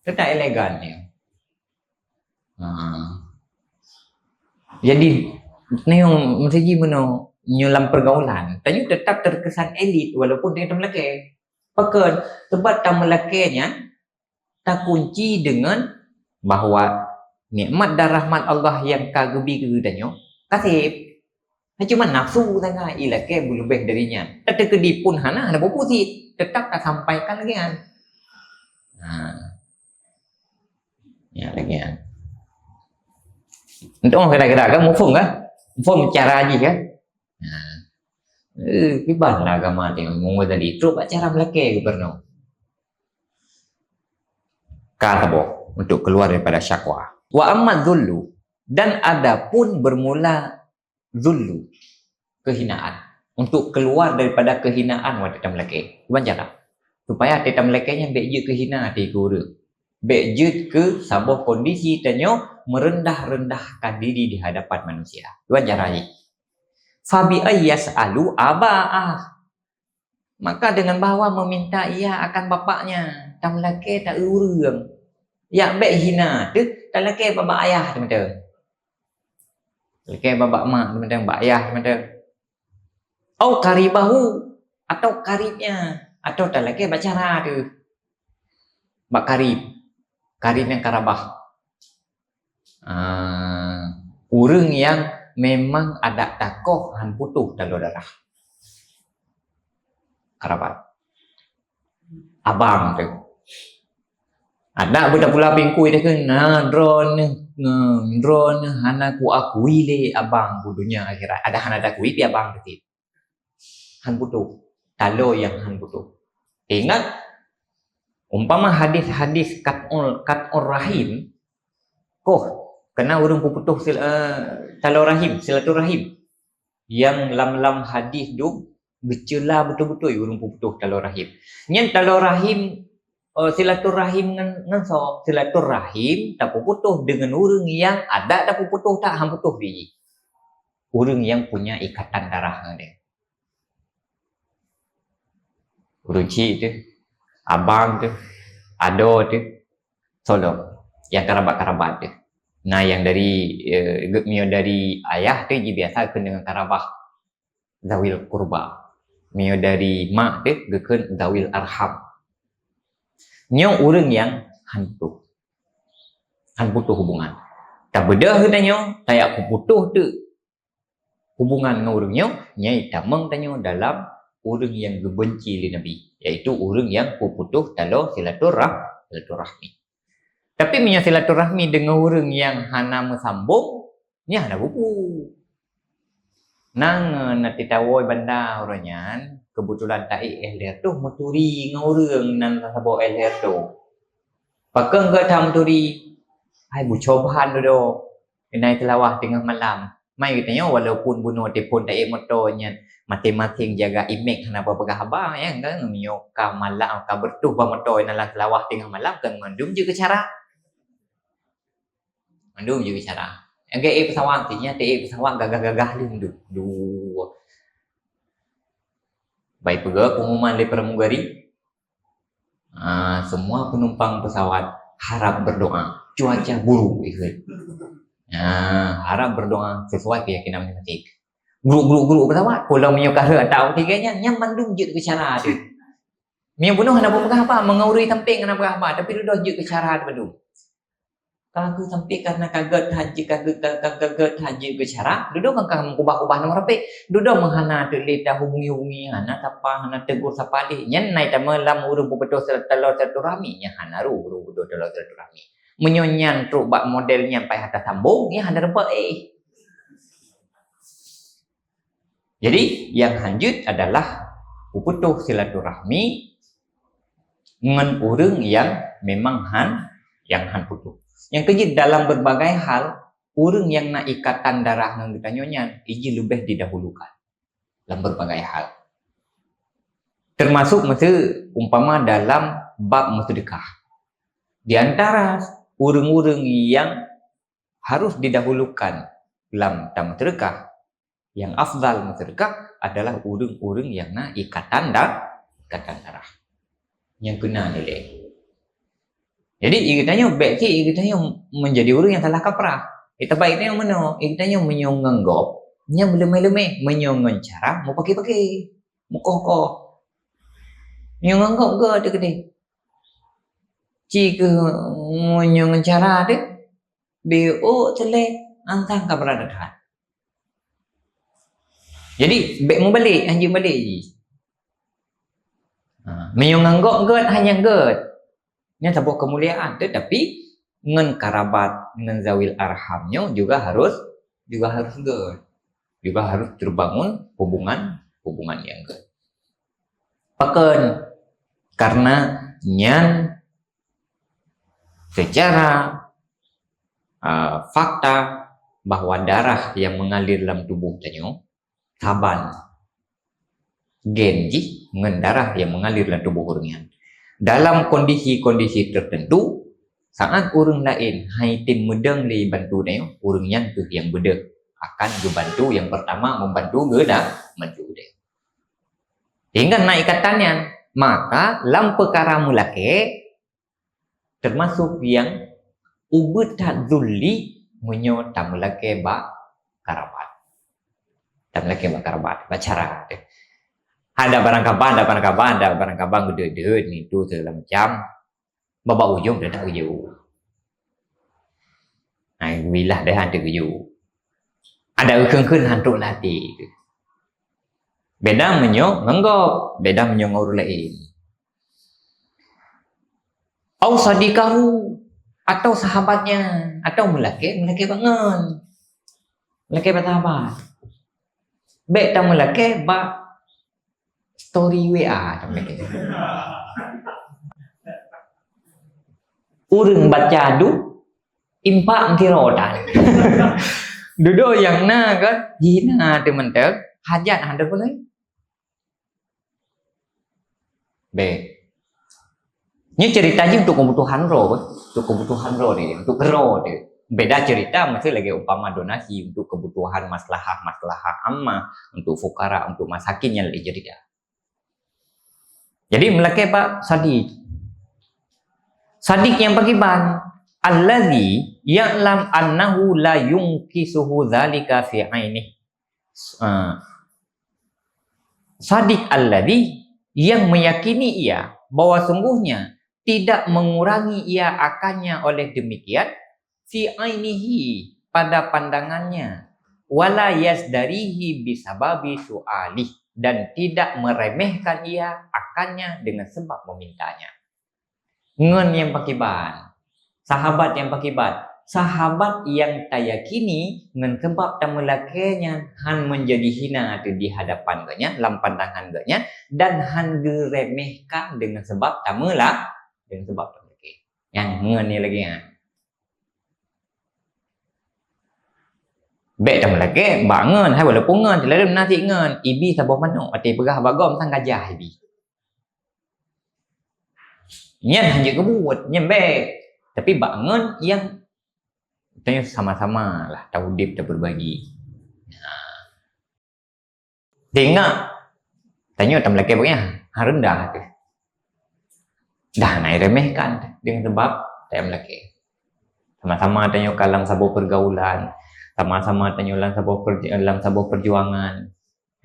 Tetap elegan nyoe. Ha. Jadi, nyoe meusaji meunoe, nyoe lam pergaulan, tanyoe tetap terkesan elit walaupun tanyoe tameulakée. Pakon? Sebab tameulakée nyan takunci deungon bahwa nikmat dan rahmat Allah nyang ka geubri keu geutanyoe ka seb. Hai cuma nafsu sangat ilakée beuleubeh dari nyan. Tateukeudi pun hana, hana peue-peue cit. Tetap tasampaikan lagée nyan. Ha. Ya, lagée nyan. Untuk kira-kira kan, muphom kan? Muphom cara jih kan? Ha. Eh, kiban lah agama teuh, meungon tadi trok bak cara meulakée gubernur. Ka saboh untuk keluar daripada syakwa. Wa amma dzullu, dan adapun bermula dzullu, kehinaan. Untuk keluar daripada kehinaan watée tameulakée. Kiban cara? Supaya watée tameulakée nyan bék jeuet keu hina até keu ureuëng. Bék jeuet keu saboh kondisi tanyoe merendah-rendahkan diri di hadapan manusia. Kiban cara jih? Fa bi ay yas'alu aba'ah. Maka dengan bahwa meminta ia akan bapaknya, tameulakée ta ureuëng. Yak bék hina teuh, talakée bak ayah teuh mantong. Talakée bak mak teuh mantong, bak ayah teuh mantong. Au qaribahu, atau karibnya, atau talakée bak cara teuh. Bak karib. Karib nyang karabah. Ah, ureuëng nyang memang adak takoh han putôh taloe darah. Karabat. Abang teuh. Adak beutapula pingkui teuh kheun, na droeneuh, nge-, droeneuh hana kuakui lé abang ku donya akhirat. Adak hana takui pih abang teuh. Han putôh. Taloe nyang han putôh. Ingat, umpama hadis-hadis qat'ul, qat'ur rahim, koh, keunan ureuëng peuputôh sil-, eh, taloe rahim, silaturahim. Nyang lam-lam hadis dum geuceula beutôi-beutôi ureuëng peuputôh taloe rahim. Nyan taloe rahim, eh, silaturahim ngon, ngon soe? Silaturahim tapeuputôh deungon ureuëng nyang adak tapeuputôh that han putôh jih. Ureuëng nyang punya ikatan darah ngon dia. Ureuëng chik teuh, abang teuh, adoe teuh, soe lom, nyang karabat-karabat teuh. Na nyang dari, eh, ge-, meunyoe dari ayah teuh jibiasa kheun deungon karabah, zawil qurba. Meunyoe dari mak teuh geukheun zawil arham. Nyoe ureuëng nyang han putôh. Han putôh hubungan. Tabeudôh geutanyoe, tajak peuputôh teuk hubungan ngon ureuëng nyoe, nyan tamong tanyoe dalam ureuëng nyang geubenci lé Nabi, yaitu ureuëng nyang peuputôh taloe silaturah-, silaturahmi. Tapi meunyoe silaturahmi deungon ureuëng nyang hana meusambong, nyan hana bubu. Nang, eh, na titawoi banda uroe nyan, keubeutulan taék éh lhèe reutôh meuturi ngon ureuëng nan saboh éh lhèe reutôh. Pakon geuh that meuturi? Hai bucoe ban dudoe. Inan seulawah teungoh malam. Mai geutanyoe walaupun bunoe teupon taék moto nyan, maséng-maséng jaga imék hana peugah haba, ya kan? Meunyoe ka malam, ka beureutoh bak moto inan lam seulawah teungoh malam, kan mandum jeuet keu cara. Mandum jeuet keu cara. Nyang keu ék peusawat, nyan taék peusawat gagah-gagah lé mandum. Duh. Bai peugah pengumuman lé pramugari. Ah, semua penumpang pesawat harap berdoa. Cuaca buruk, ikheun. Ah, harap berdoa sesuai keyakinan masing-masing. Gruk-gruk-gruk pesawat, pulang meunyoe ka rhot atau tiga nyan, nyan mandum jeuet keu cara teuh. Meunyoe bunoe hana peugah haba, meungeuri sampéng hana peugah haba, tapi dudoe jeuet keu cara teuh mandum. Ka geuh sampéng ka na ka gét that jeuet, ka gét, ka, ka, ka gét that jeuet keu cara, dudoe kan ka meukubah-kubah nomor H P, dudoe meuhana teuk lé tahubungi-hubungi, hana sapa, hana tegur sapa lé. Nyan na itamong lam ureuëng peuputôh silaturahmi, nyan hana rôh, rôh putôh silaturahmi. Meunyoe nyan trok bak model nyan paih hana sambong, nyan hana reubak éh. Jadi, nyang han jeuet adalah peuputôh silaturahmi ngon ureuëng nyang memang han, nyang han putôh. Nyang keujeuet dalam berbagai hal, ureuëng nyang na ikatan darah ngon geutanyoe nyan, iji leubeh didahulukan lam berbagai hal. Termasuk meuseu umpama dalam bab meuseudeukah. Di antara ureuëng-ureuëng nyang harus didahulukan lam tameuseudeukah, nyang afdal meuseudeukah adalah ureuëng-ureuëng nyang na ikatan da-, ikatan darah. Nyang keuna nilai. Jadi, geutanyoe bék cit geutanyoe menjadi ureuëng nyang salah kaprah. Kita baik geutanyoe meunoe, geutanyoe meunyoe ngon gob, nyan meuleumeh-leumeh, meunyoe ngon cara meupaké-paké, meukoh-koh. Meunyoe ngon gob gét keudeh. Ci keuh meunyoe ngon cara teuh, B O teuleh antang ka beurada that. Jadi, bék meubalek, hanjeuet balek jih. Ha, meunyoe ngon gob gét, hanya gét. Nyan saboh keumuliaan, tetapi ngon karabat, ngon zawil arham nyoe juga harus, juga harus gét. Juga harus terbangun hubungan, hubungan nyang gét. Pakon? Karena nyan secara, ah, fakta bahwa darah yang mengalir dalam tubuh tanyoe saban gen jih ngon darah yang mengalir dalam tubuh ureuëng nyan. Dalam kondisi-kondisi tertentu, saat ureuëng laén han jitem meudong lé bantu tanyoe, ureuëng nyan kheueh nyang beudôh akan geubantu nyang pertama membantu geuda-, bantu geuda. Sehingga na ikatan nyan, maka lam peukara meulakée, termasuk nyang ubit that zulli meunyoe tameulakée bak karabat. Tameulakée bak karabat, bak cara. Ada barang kaban, ada barang kaban, ada barang kaban geudeuet-deuet, ngitu segala macam. Babak ujong dia tak geujok. Nah, bilah deh hantu geujok. Ada kheun-kheun hantu lati. Beda meunyoe ngon gob, beda meunyoe ngon ureuëng laén. Au sadiqahu, atau sahabatnya, atau meulakée, meulakée bangon. Meulakée bak sahabat. Bék tameulakée bak story W A tameulakée. Ureuëng baca duek, impak meusidroe tan. Dudoe nyang na kan, hina teuh mantong, hajat hana peuneuh. Bék. Nyoe cerita jih untuk kebutuhan droe, untuk kebutuhan droe ni, untuk keudroe teuh. Beda cerita meusti lagée umpama donasi untuk kebutuhan maslahah-maslahah ammah, untuk fukara, untuk masakin nyan laén cerita. Jadi meulakée bak sadiq. Sadiq nyang pakriban? Alladzi ya'lam annahu la yunqisuhu dzalika fi ainihi. Ah, sadiq alladzi, yang meyakini ia bahwa sungguhnya tidak mengurangi ia akannya oleh demikian, fi ainihi, pada pandangannya, wala yazdarihi bisababi su'alih, dan tidak meremehkan ia akannya dengan sebab memintanya. Ngon nyang pakiban, sahabat nyang pakiban, sahabat nyang tayakini ngon sebab tameulakée nyan hán menjadi hina teuh di hadapan geuhnyan, lam pandangan geuhnyan, dan hán geuremehkan deungon sebab tameula-, deungon sebab tameulakée. Nyan ngon nyang lagée nyan. Bék tameulakée bak ngon, hai walaupun ngon, teulaleuem na cit ngon, ibi saboh manok, watée peugah bak gob sang gajah ibi. Nyan hana jeuet keu buet, nyan bék. Tapi bak ngon nyang tanyoe sama-sama lah taudeb, taberbagi. Nah. Teuingat, tanyoe tameulakée bak nyan, ha, reundah teuh. Dah na iremehkan deungon sabab tameulakée. Sama-sama tanyoe ka lam saboh pergaulan, sama-sama tanyoe lam saboh perju-, lam saboh perjuangan.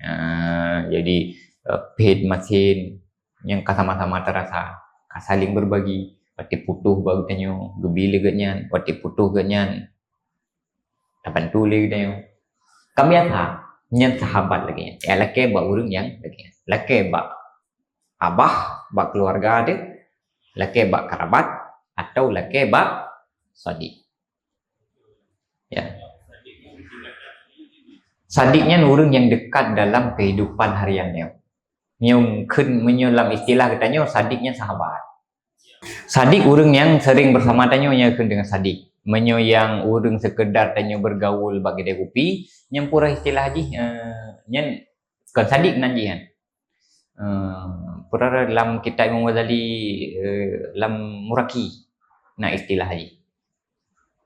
Ah, jadi, eh, phet masin nyang ka sama-sama tarasa, ka saling berbagi. Watée putôh bak geutanyoe, geubi lé geuhnyan, watée putôh geuhnyan, tabantu lé geutanyoe. Ka biasa, nyan sahabat lagée nyan. Ya, lakée bak ureuëng nyang lagée nyan. Lakée bak abah, bak keuluwarga teuh, lakée bak karabat, atau lakée bak sadiq. Ya. Sadiq nyan ureuëng nyang dekat dalam kehidupan harian nyoe. Nyang kheun meunyoe lam istilah geutanyoe, sadiq nyan sahabat. Sadiq ureuëng nyang sering bersama tanyoe, nyan kheun deungon sadiq. Meunyoe nyang ureuëng sekedar tanyoe bergaul bak keudai kupi, nyan pura istilah jih, eh, nyan kon sadiq nan jih nyan. Eh, pura lam kitab Imam Ghazali, eh, lam Muraqi na istilah jih.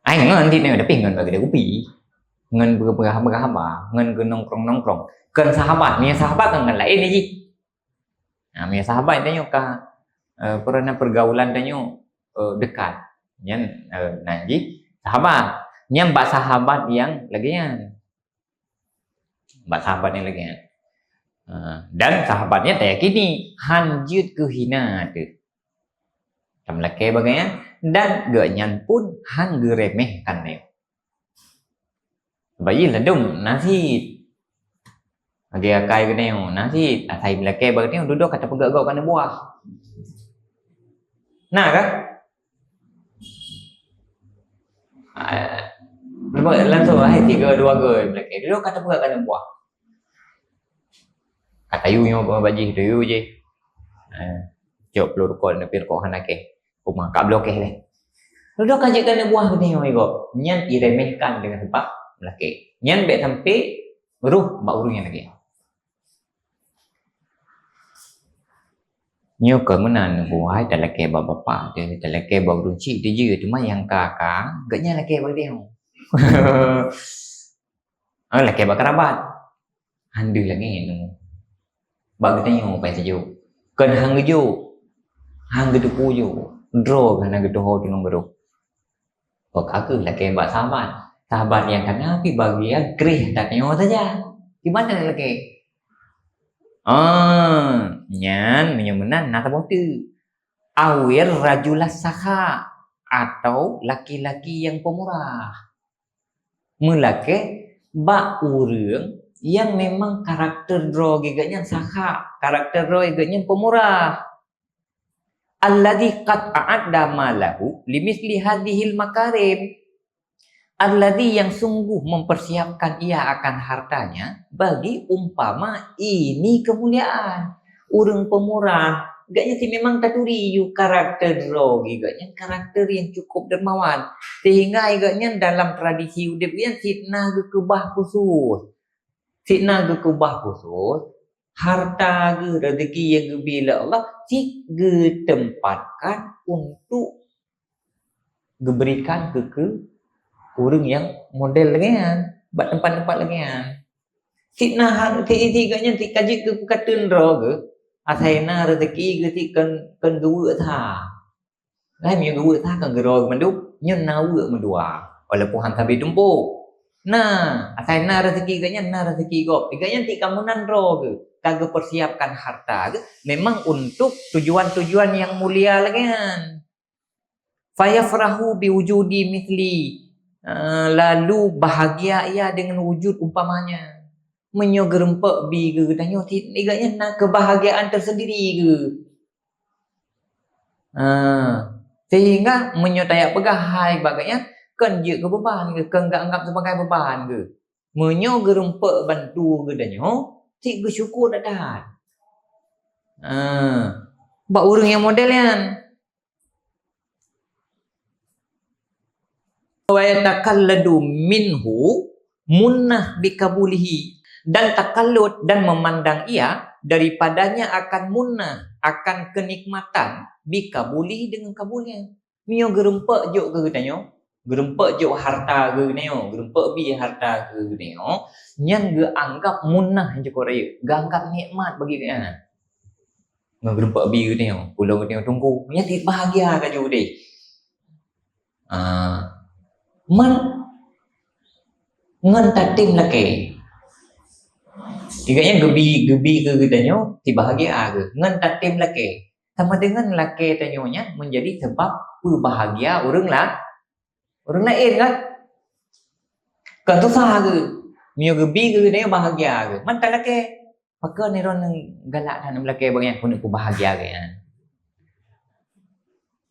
Ai ngon cit nyoe, tapi ngon bak keudai kupi. Ngon beureupeugah-peugah haba, ngon geunongkrong-nongkrong. Kon sahabat, meunyoe sahabat kan, kan laén jih. Nah, meunyoe sahabat tanyoe ka, eh, peureuna pergaulan tanyoe, eh, dekat. Nyan, eh, nan jih sahabat. Nyan bak sahabat nyang lagée nyan. Bak sahabat nyang lagée nyan. Eh, dan sahabat nyan tayakini hán jeuet keu hina teuh. Tameulakée bak geuhnyan, dan geuhnyan pun hán geuremehkan nyoe. Bayi ladum na cit. Lagée akai geutanyoe na cit, asai meulakée bak geutanyoe, dudoe ka tapeugah gob keuneuk buah. Na kah? Ah, langsung hai tiga dua go meulakée, dudoe ka tapeugah keuneuk buah. Ka tayue nyoe bak jih, tayue jih. Eh, cok ploh rukon, tapi rukon hana keh. Uma ka bloe keh lé. Dudoe ka jeuet keuneuk buah geutanyoe igob. Nyan iremehkan deungon sabab meulakée. Nyan bék sampai roh bak ureuëng nyang lagée. Nyoe kon meunan buhai talakée bak bapak teuh, talakée bak ureuëng chik teuh jeuet, teuma nyang ka-ka, geuhnyan lakée bak geutanyoe. Ah, lakée bak kerabat. Hán deuh lagée nyoe. Bak geutanyoe paih sijuek. Kon hán geujok. Hán geuteupeue jok. Droe geuh hana geutuho tulông geuroh. Oh, ka kheueh lakée bak sahabat. Sahabat nyang kana pih bagian kreh tanyoe saja. Di mana lakée? Ah, nyan meunyoe meunan na saboh teuk. Awir rajulas sakha, atau laki-laki nyang pemurah. Meulakée bak ureuëng nyang memang karakter droe geuh nyan sakha, karakter droe geuh nyan pemurah. Alladzi qad a'adda malahu limitsli hadzihil makarim. Alladzi, yang sungguh mempersiapkan ia akan hartanya bagi umpama ini kemuliaan. Ureuëng pemurah, geuhnyan cit memang taturi yue karakter droe geuh nyan, karakter nyang cukup dermawan. Sehingga geuhnyan dalam tradisi udeb geuhnyan cit na geukeubah khusus. Cit na geukeubah khusus, harta geuh, rezeki nyang geubri lé Allah cit geutempatkan untuk geuberikan keu, keu ureuëng nyang model lagée nyan, bak teumpat-teumpat lagée nyan. Cit na ha-, cit, cit geuhnyan cit ka jeuet keu peukateun droe geuh, asai na rezeki geuh cit kon, kon geuweuek that. Hai meunyoe geuweuek that kon geuroe geuh mandum. Nyoe na weuek meudua, walaupun han sabe tumpôk. Na, asai na rezeki geuh nyan, na rezeki gob. Geuh nyan tieb kamoe nan droe geuh, ka geupersiapkan harta geuh memang untuk tujuan-tujuan yang mulia lagée nyan. Fayafrahu biwujudi mithli. Ah, lalu bahagia ia dengan wujud umpamanya. Meunyoe geurumpok bi geuh geutanyoe, ti-, geuh nyan na kebahagiaan tersendiri geuh. Ah, sehingga meunyoe tajak peugah hai bak geuh nyan, kon jeuet keu beban geuh, kon geuanggap sebagai beban geuh. Meunyoe geurumpok bantu geutanyoe, ti geusyukur that-that. Ah, bak ureuëng nyang model nyan. Wa yatakalladu minhu munnah bikabulihi, dan takallud dan memandang ia daripadanya akan munnah, akan kenikmatan, bikabulihi, dengan kabulnya. Meunyoe geurumpok jok keu geutanyoe, geurumpok jok harta geutanyoe, geurumpok bi harta geutanyoe, nyan geuanggap munnah cukop rayeuk, geuanggap nikmat bagi geutanyoe. Ngon geurumpok bi geutanyoe, ulôn geutanyoe tunggu, nyan ti bahagia laju deh. Ah, man ngon tatem lakée. Tiga nyan geubi, geubi keu geutanyoe, ti bahagia geuh. Ngon tatem lakée. Sama dengan lakée tanyoe nyan menjadi sebab peubahagia ureuëng la-, ureuëng laén kan? Kon susah geuh. Meunyoe geubi keu geutanyoe bahagia geuh. Man talakée. Pakon droeneuh galak that meulakée bak geuh nyan keuneuk peubahagia geuh nyan?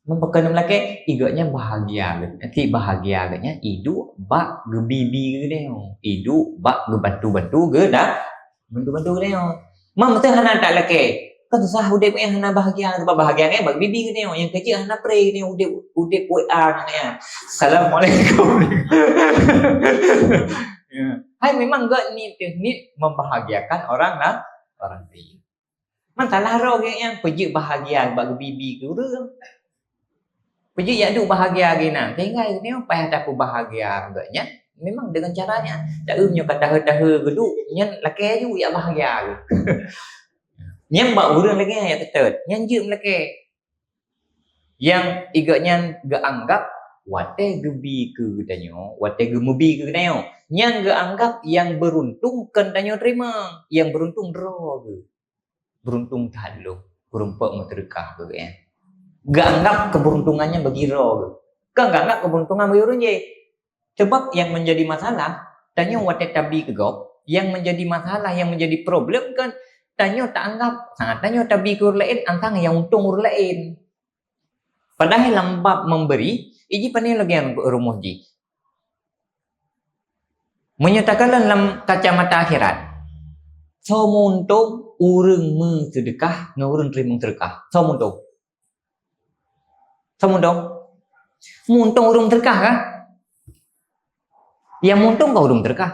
Pakon meulakée, i geuh nyan bahagia geuh. Nanti bahagia geuh nyan iduek bak geubi-bi geuh nyoe. Iduek bak geubantu-bantu geuh dah. Bantu-bantu geuh nyoe. Mam teuh hana tak lakée. Kan susah udeb nyan hana bahagia, sebab bahagia nyan bak geubi-bi geuh nyoe. Nyang keuh jeuet hana pré geuh nyoe udeb, udeb W A nyan. Assalamualaikum. Ya. Hai memang geuh ni teknik membahagiakan orang lah, orang lain. Masalah roh geuh nyan peujeuet bahagia bak geubi-bi keu ureuëng. Peujeuet jak duek bahagia geuh nyan. Sehingga geuh nyoe payah tapeubahagia geuh nyan memang dengan cara nyan. Taeu nyoe ka tahe-tahe geuduek nyan lakée aju jak bahagia geuh. Nyan bak ureuëng lagée nyan jak teutôt. Nyan jeuet meulakée. Nyang i geuh nyan geuanggap watée geubi keu geutanyoe, watée geumeubi keu geutanyoe. Nyan geuanggap nyang beuruntung kon tanyoe teurimong, nyang beuruntung droe geuh. Beuruntung that lôn, geurumpok meuseudeukah keu geuh nyan. Geuanggap keubeuruntungan nyan bagi droe geuh. Kon geuanggap keubeuruntungan bagi ureuëng jéh. Sebab nyang menjadi masalah, tanyoe watée tabi keu gob, nyang menjadi masalah, nyang menjadi problem kan tanyoe taanggap, ha, tanyoe tabi keu ureuëng laén, antang nyang untông ureuëng laén. Padahai lam bab memberi, iji pane lagée rumoh jih. Meunyoe takalon lam kacamata akhirat, soe meuuntông ureuëng meuseudeukah ngon ureuëng teurimong seudeukah? Soe meuuntông? Soe meuuntông? Meuuntông ureuëng meuseudeukah kah? Nyang meuuntông kah ureuëng meuseudeukah?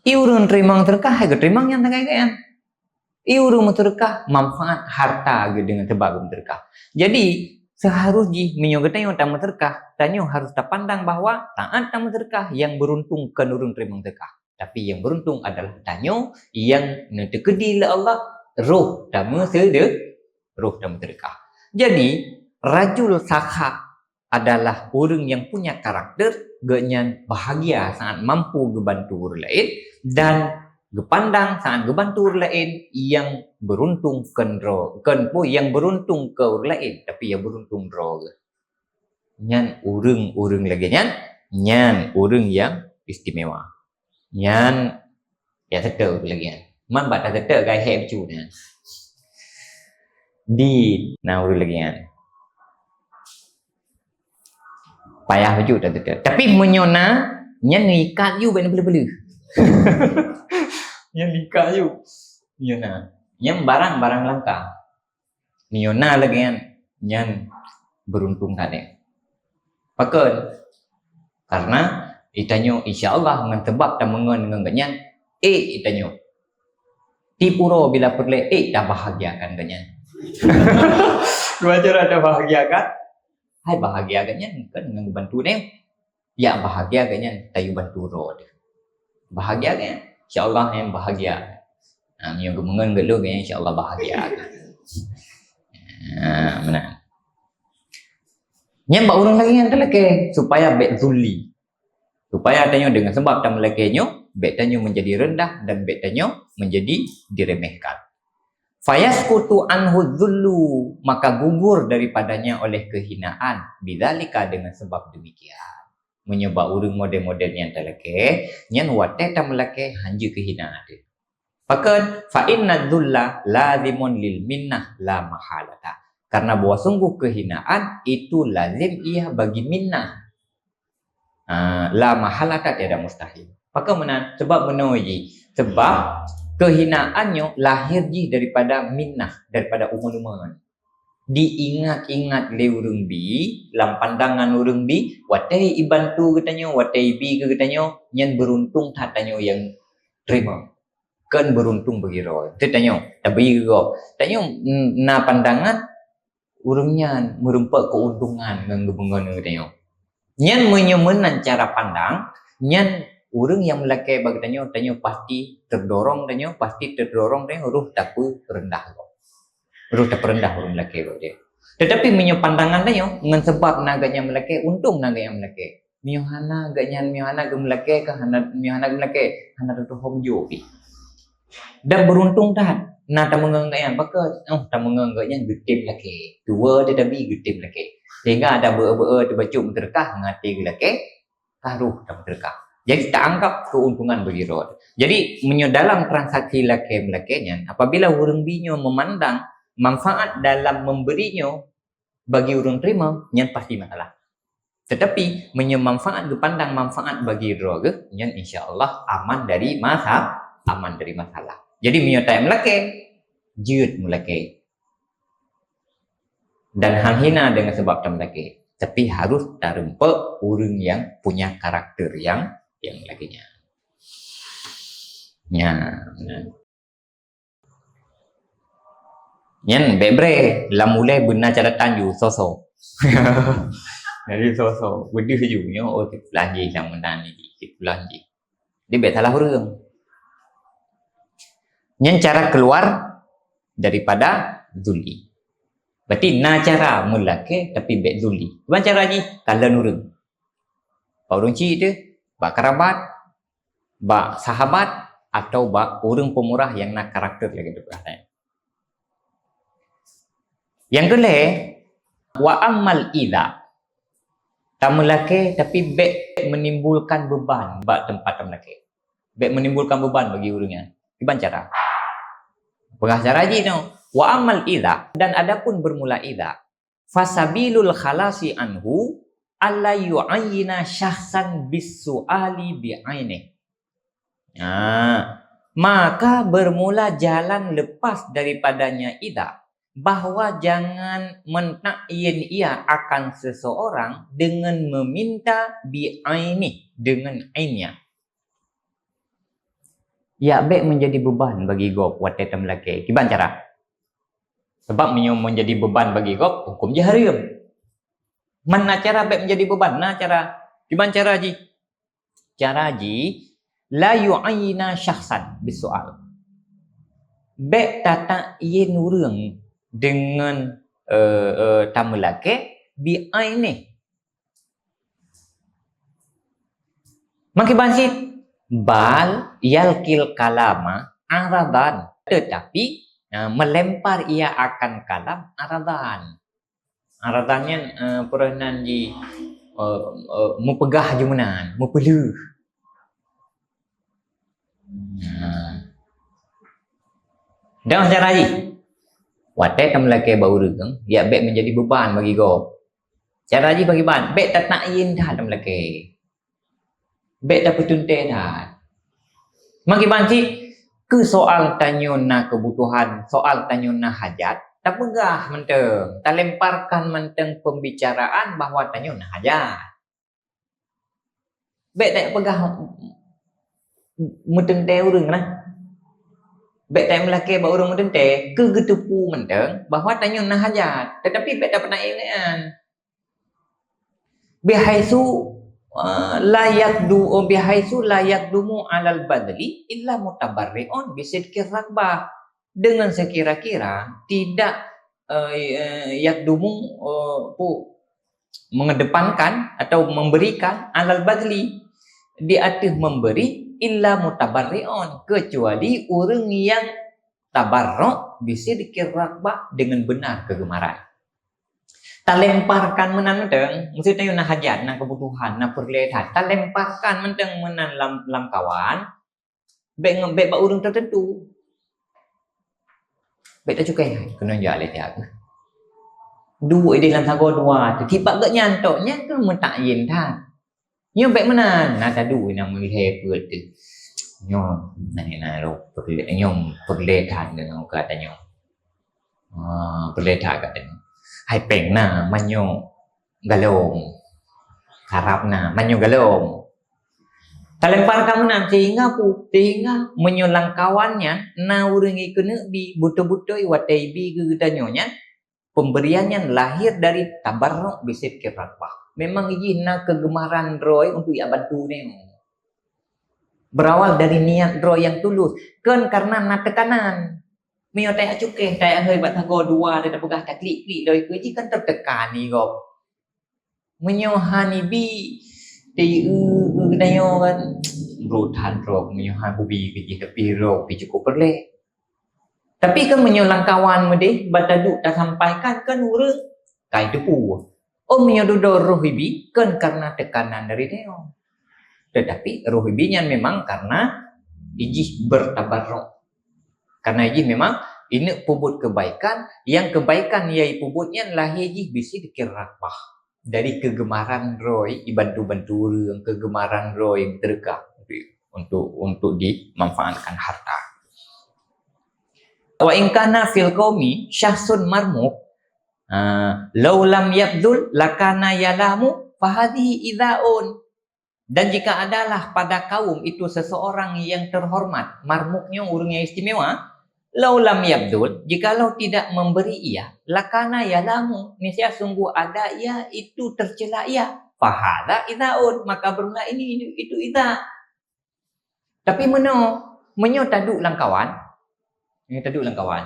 I ureuëng teurimong seudeukah hai geuteurimong nyang sagai-sagai nyan. I ureuëng meuseudeukah manfaat harta geuh deungon sabab geuh meuseudeukah. Jadi, seuharus jih meunyoe geutanyoe tameuseudeukah, tanyoe harus tapandang bahwa saat tameuseudeukah nyang beuruntung kon ureuëng teurimong seudeukah. Tapi nyang beuruntung adalah tanyoe nyang neuteukeudi lé Allah roh tameuseude-, roh tameuseudeukah. Jadi, rajul sakha adalah ureuëng nyang punya karakter, geuhnyan bahagia saat mampu geubantu ureuëng laén dan geupandang saat geubantu ureuëng laén nyang beuruntung kon droe, kon peue nyang beuruntung keu ureuëng laén, tapi nyang beuruntung droe geuh. Nyan ureuëng-ureuëng lagée nyan, nyan ureuëng nyang istimewa. Nyan, ya, teuteuek lagée nyan. Man bak tateuteuek gai hék bacut nyan. Di na ureuëng lagée nyan. Payah bacut tateuteuek. Tapi meunyoe na, nyan neuikat yu bak neupeuleueh-peuleueh. Nyan neuikat yu. Meunyoe na. Nyan barang-barang langka. Meunyoe na lagée nyan, nyan beuruntung that nyan. Pakon? Karena geutanyoe insya Allah ngon sabab tameungon ngon geuhnyan, ék geutanyoe. Tiep uroe bila peureulée ék tabahagiakan geuhnyan. Dua cara tabahagiakan. Hai bahagia geuhnyan kon ngon geubantu nyan. Ya bahagia geuhnyan tayue bantu droe teuh. Bahagia geuhnyan. Insya Allah nyan bahagia. Ha, meunyoe geumeungon geuh lôn geuhnyan insya Allah bahagia. Ha, meunan. Nyan bak ureuëng laén nyang talakée, supaya bék zulli. Supaya tanyoe deungon sabab tameulakée nyoe, bék tanyoe menjadi rendah dan bék tanyoe menjadi diremehkan. Fayaskutu anhu zullu, maka gugur daripadanya oleh kehinaan, bidzalika, dengan sebab demikian. Meunyoe bak ureuëng model-model nyang talakée, nyan watée tameulakée hanjeuet keuhinaan teuh. Pakon? Fa inna dzulla lazimun lil minnah la mahalata. Karena bahwa sungguh kehinaan itu lazim ia bagi minnah. Ah, la mahalata, tiada mustahil. Pakon meunan? Sebab meunoe jih. Sebab kehinaan nyoe lahir jih daripada minnah, daripada umeuen-umeuen. Diingat-ingat lé ureuëng bi, lam pandangan ureuëng bi, watée ibantu geutanyoe, watée ibi keu geutanyoe, nyan beuruntung that tanyoe nyang teurimong. Kon beuruntung bagi droe. Teuh tanyoe, tabi gob. Tanyoe, mm, na pandangan ureuëng nyan meurumpok keuntungan ngon geubeungon geutanyoe. Nyan meunyoe meunan cara pandang, nyan ureuëng nyang meulakée bak geutanyoe, tanyoe pasti terdorong tanyoe, pasti terdorong tanyoe roh tapeurendah gob. Roh tapeurendah ureuëng meulakée bak dia. Tetapi meunyoe pandangan tanyoe, ngon sebab na geuhnyan meulakée, untông na geuhnyan meulakée. Meunyoe hana geuhnyan, meunyoe hana geumeulakée ka, hana, meunyoe hana geumeulakée, hana teutuho meujok pih. Dan beuruntung that, na tameungon geuhnyan, pakon, oh, tameungon geuhnyan geutem lakée. Dua teuh tabi geutem lakée. Sehingga ada beu-beu teubacut meuteureukah, ngon até geulakée, ka roh tameuteureukah. Jadi, taanggap keuntungan bagi droe. Jadi, meunyoe dalam transaksi lakée meulakée nyan, apabila ureuëng bi nyoe memandang manfaat dalam memberi nyoe bagi ureuëng terima, nyan pasti masalah. Tetapi, meunyoe manfaat geupandang manfaat bagi droe geuh, nyan insya Allah aman dari masa-, aman dari masalah. Jadi, meunyoe tameulakée, jeuet meulakée. Dan hana hina dengan sebab tameulakée. Tapi harus tarumpok ureuëng yang punya karakter yang, yang lagée nyan. Nya, nah. Nyan bék bre, lam ulée beuna catatan ju, soso. Jadi soso, beudeuh ju nyoe, oh, sipulan jih lam meunan ni, sipulan jih. Jadi bék salah ureuëng. Nyan cara keluar daripada zulli. Berarti na cara meulakée tapi bék zulli. Kiban cara jih, kalon ureuëng. Bak ureuëng chik teuh, bak kerabat, bak sahabat, atau bak ureuëng peumurah nyang na karakter lagée teupeugah nyan. Nyang keulhée, wa ammal idza, tameulakée tapi bék menimbulkan beban bak teumpat tameulakée. Bék menimbulkan beban bagi ureuëng nyan. Kiban cara? Peugah cara jih nyoe. Wa ammal idza, dan adapun bermula idza, fasabilul khalasi anhu alla yu'ayyina syakhsan bis su'ali bi ainih. Nah, maka bermula jalan lepas daripadanya idza, bahwa jangan mentakyin ia akan seseorang dengan meminta bi ainih, dengan ainnya. Ya, bék menjadi beban bagi gob watée tameulakée. Kiban cara? Sebab meunyoe menjadi beban bagi gob, huköm jih hareuem. Man na cara bék menjadi beban, na cara. Kiban cara jih? Cara jih, la yu'ayyina syakhsan bis su'al. Bék tatakyin ureuëng deungon, eh, eh, tameulakée bi ainih. Meukiban cit, bal yalqil kalama aradan, tetapi, eh, melempar ia akan kalam aradan. Aradan nyan, eh, peureunan di, eh, eh, meupeugah jumeunan, meupeuleueh. Nah. Dan cara jih, watée tameulakée bak ureuëng, ya bék menjadi beban bagi gob. Cara jih bagi ban, bék tatakyin that tameulakée. Bék tapeuteuntée that. Meukiban cit, keu soal tanyoe na keubutuhan, soal tanyoe na hajat, tapeugah mantong, talemparkan mantong pembicaraan bahwa tanyoe na hajat. Bék tapeugah meuteuntée ureuëng nah. Bék tameulakée bak ureuëng meuteuntée, keu geuteupeue mantong bahwa tanyoe na hajat, tetapi bék tapeutanyaan. Bihaitsu, eh, la yaqdu-, bihaitsu la yaqdumu alal badli illa mutabarri'un bisidqir raghbah. Dengan sekira-kira tidak, eh, eh, yaqdumu, eh, pu-, mengedepankan atau memberikan alal badli, di ateueh memberi, illa mutabarri'un, kecuali ureuëng nyang tabarruk bisidqir raghbah, dengan benar kegemaran. Talemparkan meunan mantong, maksudnya na hajat, na kebutuhan, na peureulée that, talemparkan mantong meunan lam, lam kawan, bék nge-, bék bak ureuëng tertentu. Bék tacukée hai, keunoe jak lé siat. Duek ideh lam sagoe dua, teuti bak geuh nyan tok, nyan keuh meutakyin that. Nyoe bék meunan, na tadu nyang meulihée peuet teuh. Nyoe, na, na, na, peureulée, nyoe peureulée that deungon gata nyoe. Ah, peureulée that gata nyoe. Hai péng na, meunyoe galom. Karab na, meunyoe galom. Talemparkan meunan sehingga pu-, sehingga meunyoe lam kawan nyan na ureuëng ikeuneuk bi, beutôi-beutôi watée ibi keu geutanyoe nyan, pemberian nyan lahir dari tabarruk bisidqir raghbah. Memang jih na kegemaran droe untuk jak bantu nyoe. Berawal dari niat droe nyang tulus, kon karena na tekanan. Meunyoe tajak cukée, tajak hôi bak sagoe dua, tapeugah taklik-klik lom ikeue jih kan teutekan i gob. Meunyoe han ibi, teu-eu keu geutanyoe kan, brok that droe meunyoe han kubi keu jih, tapi droe pih cukup peureulée. Tapi kan meunyoe lam kawan meudeh, ban taduek tasampaikan kan ureuëng kai teupeu. Oh, meunyoe dudoe roh ibi, kan karena tekanan dari nyoe. Tetapi roh ibi nyan memang karena ijih bertabarruk. Karena ijih memang ineuk peubuet kebaikan, yang kebaikan nyang ipeubuet nyan lahé jih bisidqir raghbah. Dari kegemaran droe ibantu-bantu ureuëng, kegemaran droe meuteureukah untuk, untuk dimanfaatkan harta. Wa in kana fil qaumi syakhsun marmuk, ah, law lam yabdhul lakana yalamu, fahadhihi idha'un. Dan jika adalah pada kaum itu seseorang yang terhormat, marmuk nyoe ureuëng nyang istimewa, law lam yabdhul, jikalau tidak memberi ia, lakana yalamu, niscaya sungguh ada ia itu tercela ia. Fahadha idha'un, maka bermula ini, itu idha. Tapi meunyoe, meunyoe taduek lam kawan, meunyoe taduek lam kawan,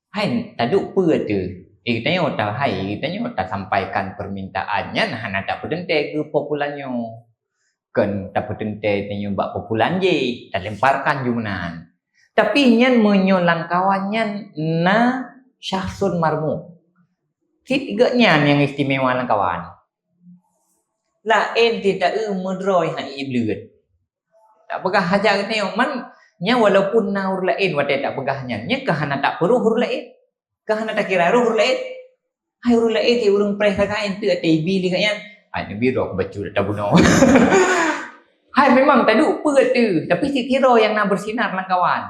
hai taduek peue teuh? Eh, tanyoe ta-, hai, tanyoe tasampaikan permintaan nyan hana tapeuteuntée keu po pulan nyoe. Kon tapeuteuntée tanyoe bak po pulan jih, talemparkan ju meunan. Tapi nyan meunyoe lam kawan nyan na syakhsun marmuk. Cit geuh nyan nyang istimewa lam kawan. Laén cit ta-eu meudroe hana ibleuet. Tapeugah hajat geutanyoe, man nyan walaupun na ureuëng laén watée tapeugah nyan, nyan ka hana tapeurôh ureuëng laén. Ka hana takira roh ureuëng laén. Hai ureuëng laén, si ureuëng preh sagai enteuk ateueh ibi lé geuh nyan. Hai neubi droe bacut tabunoe. Hai memang taduek peue teuh, tapi si sidroe nyang na bersinar lam kawan.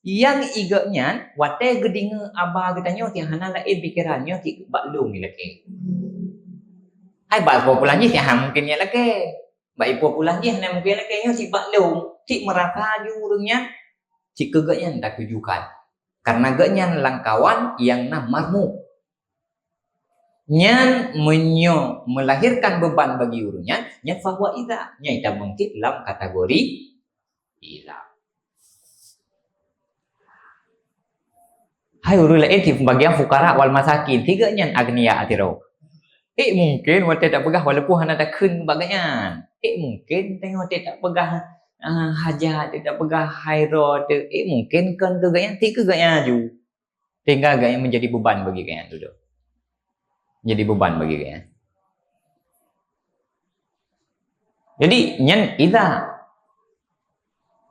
Nyang i geuh nyan, watée geudeungoe haba geutanyoe, si hana laén pikeran nyoe, si bak lôn ilakée. Hai bak po pulan jih, si hana mungken ilakée. Bak ipo pulan jih hana mungken ilakée nyoe, si bak lôn, si meurasa ju ureuëng nyan, si keu geuh nyan tatujukan. Karena geuh nyan lam kawan nyang na marmuk. Nyan meunyoe melahirkan beban bagi ureuëng nyan, nyan fahuwa idha, nyan ita meungkit lam kategori idha. Hai ureuëng laén di bagian fukara wal masakin, si geuh nyan agniya atiro. Eh mungken watée tapeugah walaupun hana takheun bak geuh nyan. Eh mungken tanyoe watée tapeugah, ah, hajat, tapeugah hai droe teuh, eh mungken kon keu geuh nyan, si keu geuh nyan ju. Sehingga geuh nyan menjadi beban bagi geuh nyan tu. Jadi beban bagi geuh nyan. Jadi nyan idha.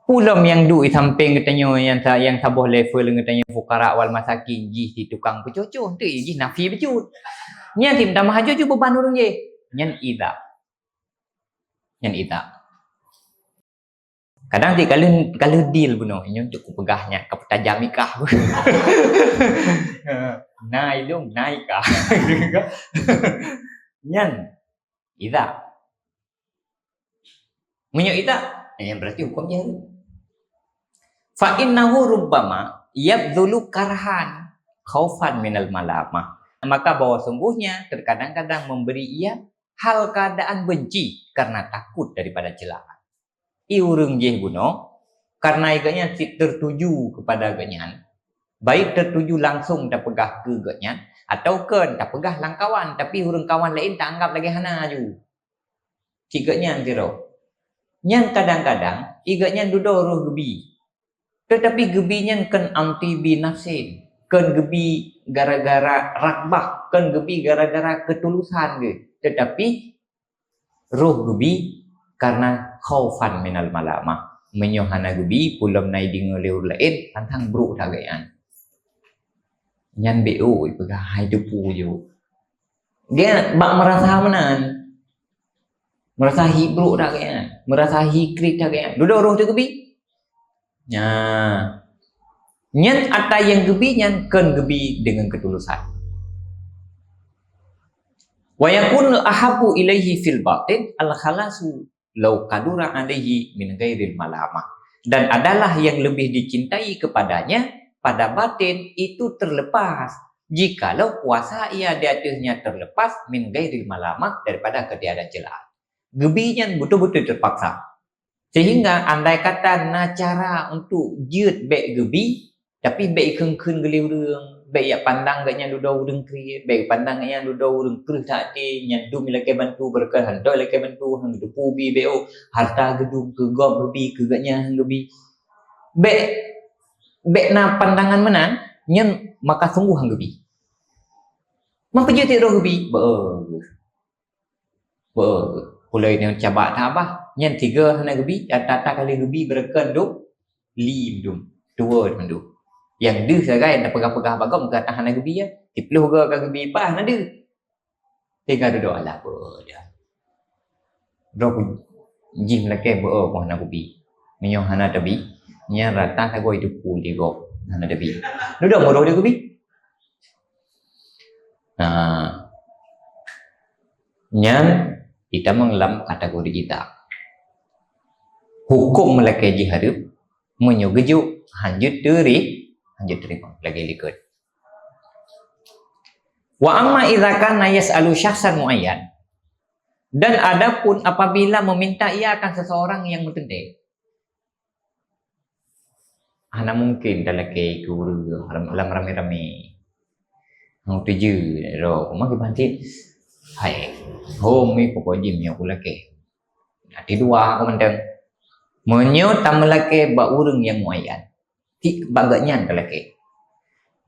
Peue lom nyang duek di sampéng geutanyoe nyang sa-, nyang saboh level ngon geutanyoe fukara wal masakin jih di tukang peucocok, tu jih nafi bacut. Nyan si meutamah aju ju beban ureuëng jih. Nyan idha. Nyan idha. Kadang cit ka lheueh, ka lheueh deal bunoe, nyoe untuk kupeugah nyan, ka peutajam ikah. Na ilong, na ikah. Nyan, idha. Meunyoe idha, nyan berarti huköm jih hareuem. Fa innahu rubbama yabdhulu karhan khaufan minal malamah. Maka bahwa sungguhnya terkadang-kadang memberi ia hal keadaan benci karena takut daripada celaan. I ureuëng jih bunoe, karena i geuh nyan cit tertuju kepada geuh nyan. Baik tertuju langsung tapeugah keu geuhnyan, atau kon tapeugah lam kawan, tapi ureuëng kawan laén taanggap lagée hana aju. Cit geuhnyan sidroe. Nyan kadang-kadang, i geuhnyan dudoe roh geubi. Teutapi geubi nyan kon anti bi nafsin, kon geubi gara-gara raghbah, kon geubi gara-gara keutulusan geuh. Teutapi roh geubi karena khaufan minal malamah. Meunyoe hana geubi, peulom na ideungoe lé ureuëng laén, tantang brok that geuhnyan. Nyan B O ipeugah hai teupu jok. Geuhnyan bak meurasa meunan. Meurasa hi brok that geuhnyan. Meurasa hi kriet that geuhnyan. Dudoe roh teuh geubi. Nya. Nyan ata nyang geubi nyan kon geubi deungon keutulusan. Wa yakunu ahabbu ilaihi fil batin al-khalasu lau qadura alaihi min ghairil malamah. Dan adalah yang lebih dicintai kepadanya pada batin itu terlepas, jikalau kuasa ia di atasnya terlepas min ghairil malamah, daripada ketiadaan celaan. Geubi nyan beutôi-beutôi terpaksa. Sehingga andai kata na cara untuk jeuet bék geubi, tapi bék ikheun-kheun geulé ureuëng, bék yak pandang geuhnyan dudoe ureuëng kriet, bék pandang geuhnyan dudoe ureuëng kreueh that até, nyan dum ilakée bantu, beureukat hana ilakée bantu, han geuteupeue bi B O, harta geudum keu gob geubi, keu geuhnyan han geubi. Bék, bék na pandangan meunan, nyan maka sungguh han geubi. Meupeujeuet tiep roh geubi, beuh. Beuh, ulée nyoe cabak that bah. Nyan tiga hana geubi, ata-ata kali geubi beureukat dum, lim dum, dua mandum. Nyang deuh sagai na peugah-peugah bagom keu ata hana geubi ya. Siploh go ka geubi pah na deuh. Tiga dudoe alah beuh dah. Droe ku jih meulakée beuh oh hana geubi. Meunyoe hana tabi, nyan rata sagoe itu puli go hana tabi. Dudoe meurôh dia geubi. Nah, nyan itamong lam kategori ita. Huköm meulakée jihareup, meunyoe geujok hanjeuet teuri, hanjeuet teurimong lagée likot. Wa amma idza kana yas'alu syakhsan muayyan, dan adapun apabila meminta ia akan seseorang yang meuteunte, hana mungkin talakée keu ureuëng lam, lam ramé-ramé. Hang tuju ro kuma kiban cit. Hai, hom mi pokok jim nyok ulakée. Ati dua aku manteng. Meunyoe tameulakée bak ureuëng nyang muayyan, tik bak geuhnyan talakée.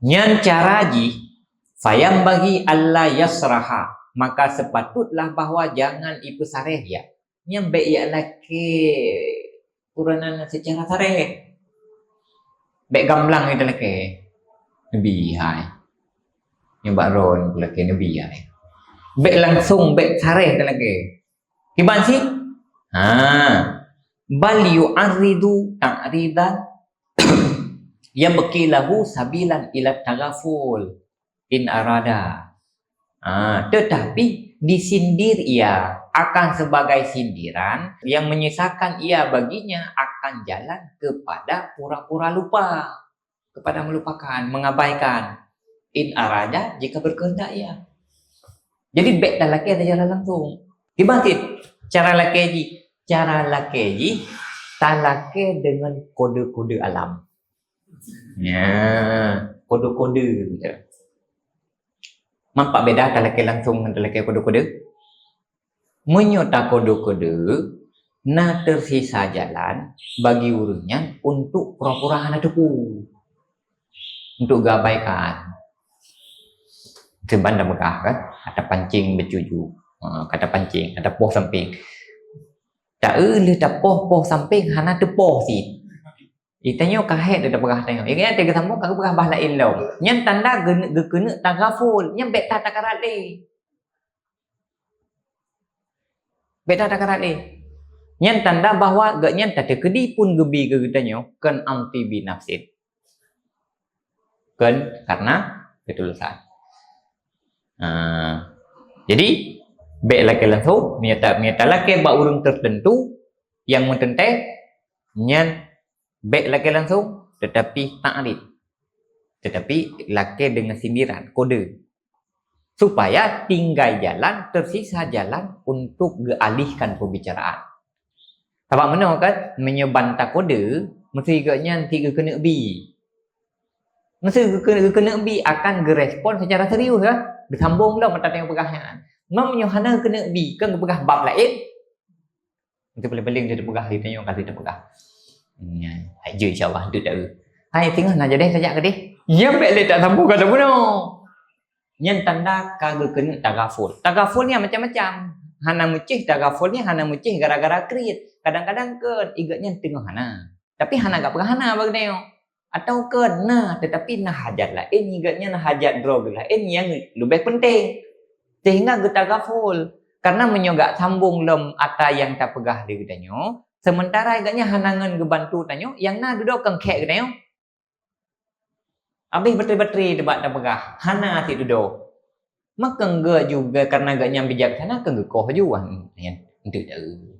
Nyan cara jih, fayam bagi Allah yasraha, maka sepatutlah bahwa jangan ipeusareh ya. Nyan bék yak lakée Quran nyan secara sareh. Bék gamblang ita lakée. Nabi hai. Nyoe bak ron ku lakée nabi hai. Bék langsung, bék sareh ita lakée. Kiban sih? Ha. Bal yu'arridu ta'ridan yabqi lahu sabilan ila taghaful. In arada. Ah, tetapi disindir ia akan sebagai sindiran yang menyisakan ia baginya akan jalan kepada pura-pura lupa, kepada melupakan, mengabaikan. In arada, jika berkehendak ia. Jadi bék talakée secara langsung. Tiba cit cara lakée jih, cara lakée jih talakée dengan kode-kode alam. Ya, kode-kode gitu. Nampak beda talakée langsung ngon talakée kode-kode? Meunyoe takode-kode, na tersisa jalan bagi ureuëng nyan untuk pura-pura hana teupeue. Untuk geuabaikan. Seban dah megah kan? Kata pancing bercuju. Ha, kata pancing, kata poh samping. Tak eh, leh tapoh, poh samping, hana teupoh sit. Itanyoe ka hék teupeugah tanyoe. Ingat teuka sambung ka geupeugah bah laén lom. Nyan tanda geu-, geukeuneuk tagaful. Nyan bék that takarat lé. Bék that takarat lé. Nyan tanda bahwa geuhnyan tateukeudi pun geubi keu geutanyoe kon anti bi nafsin. Kon karena ketulusan. Ha. Jadi, bék lakée langsung, meunyoe ta-, meunyoe talakée bak ureuëng tertentu nyang meuteunte, nyan bék lakée langsung, tetapi ta'rid. Tetapi lakée dengan sindiran, kode. Supaya tinggai jalan, tersisa jalan untuk geualihkan pembicaraan. Sabab meunoe kan, meunyoe ban takode, meusti geuhnyan sit geukeuneuk bi. Meusé geukeuneuk bi akan geurespon secara serius lah. Geusambong lom mata tanyoe peugah nyan. Meunyoe hana geukeuneuk bi, kan geupeugah bab laén. Itu paling-paling dia peugah, dia tanya kali dia peugah. Nya, hai je insya-Allah, tu tak. Hai tengah nak jadi saja ke deh. Nya bek le tak sambung kata bunoe. Nyan tanda ka geukeuneuk tagaful. Tagaful ni macam-macam. Hana meucéh tagaful ni, hana meucéh gara-gara kriet. Kadang-kadang ke igat nyan teungoh hana. Tapi hana gak peugah hana bagi nyoe. Atau ke na, tetapi na hajat laén, igat nyan na hajat droe laén yang lebih penting. Sehingga geutagaful. Karena meunyoe gak sambung lom ata yang tapeugah di geutanyoe, sementara igat nyan hana ngon geubantu tanyoe, yang na dudoe kengkek geutanyoe. Abéh batri-batri debat dan peugah, hana sit dudoe. Maka enggak juga karena gak nyang bijaksana ke geukoh ju wan nyan. Untuk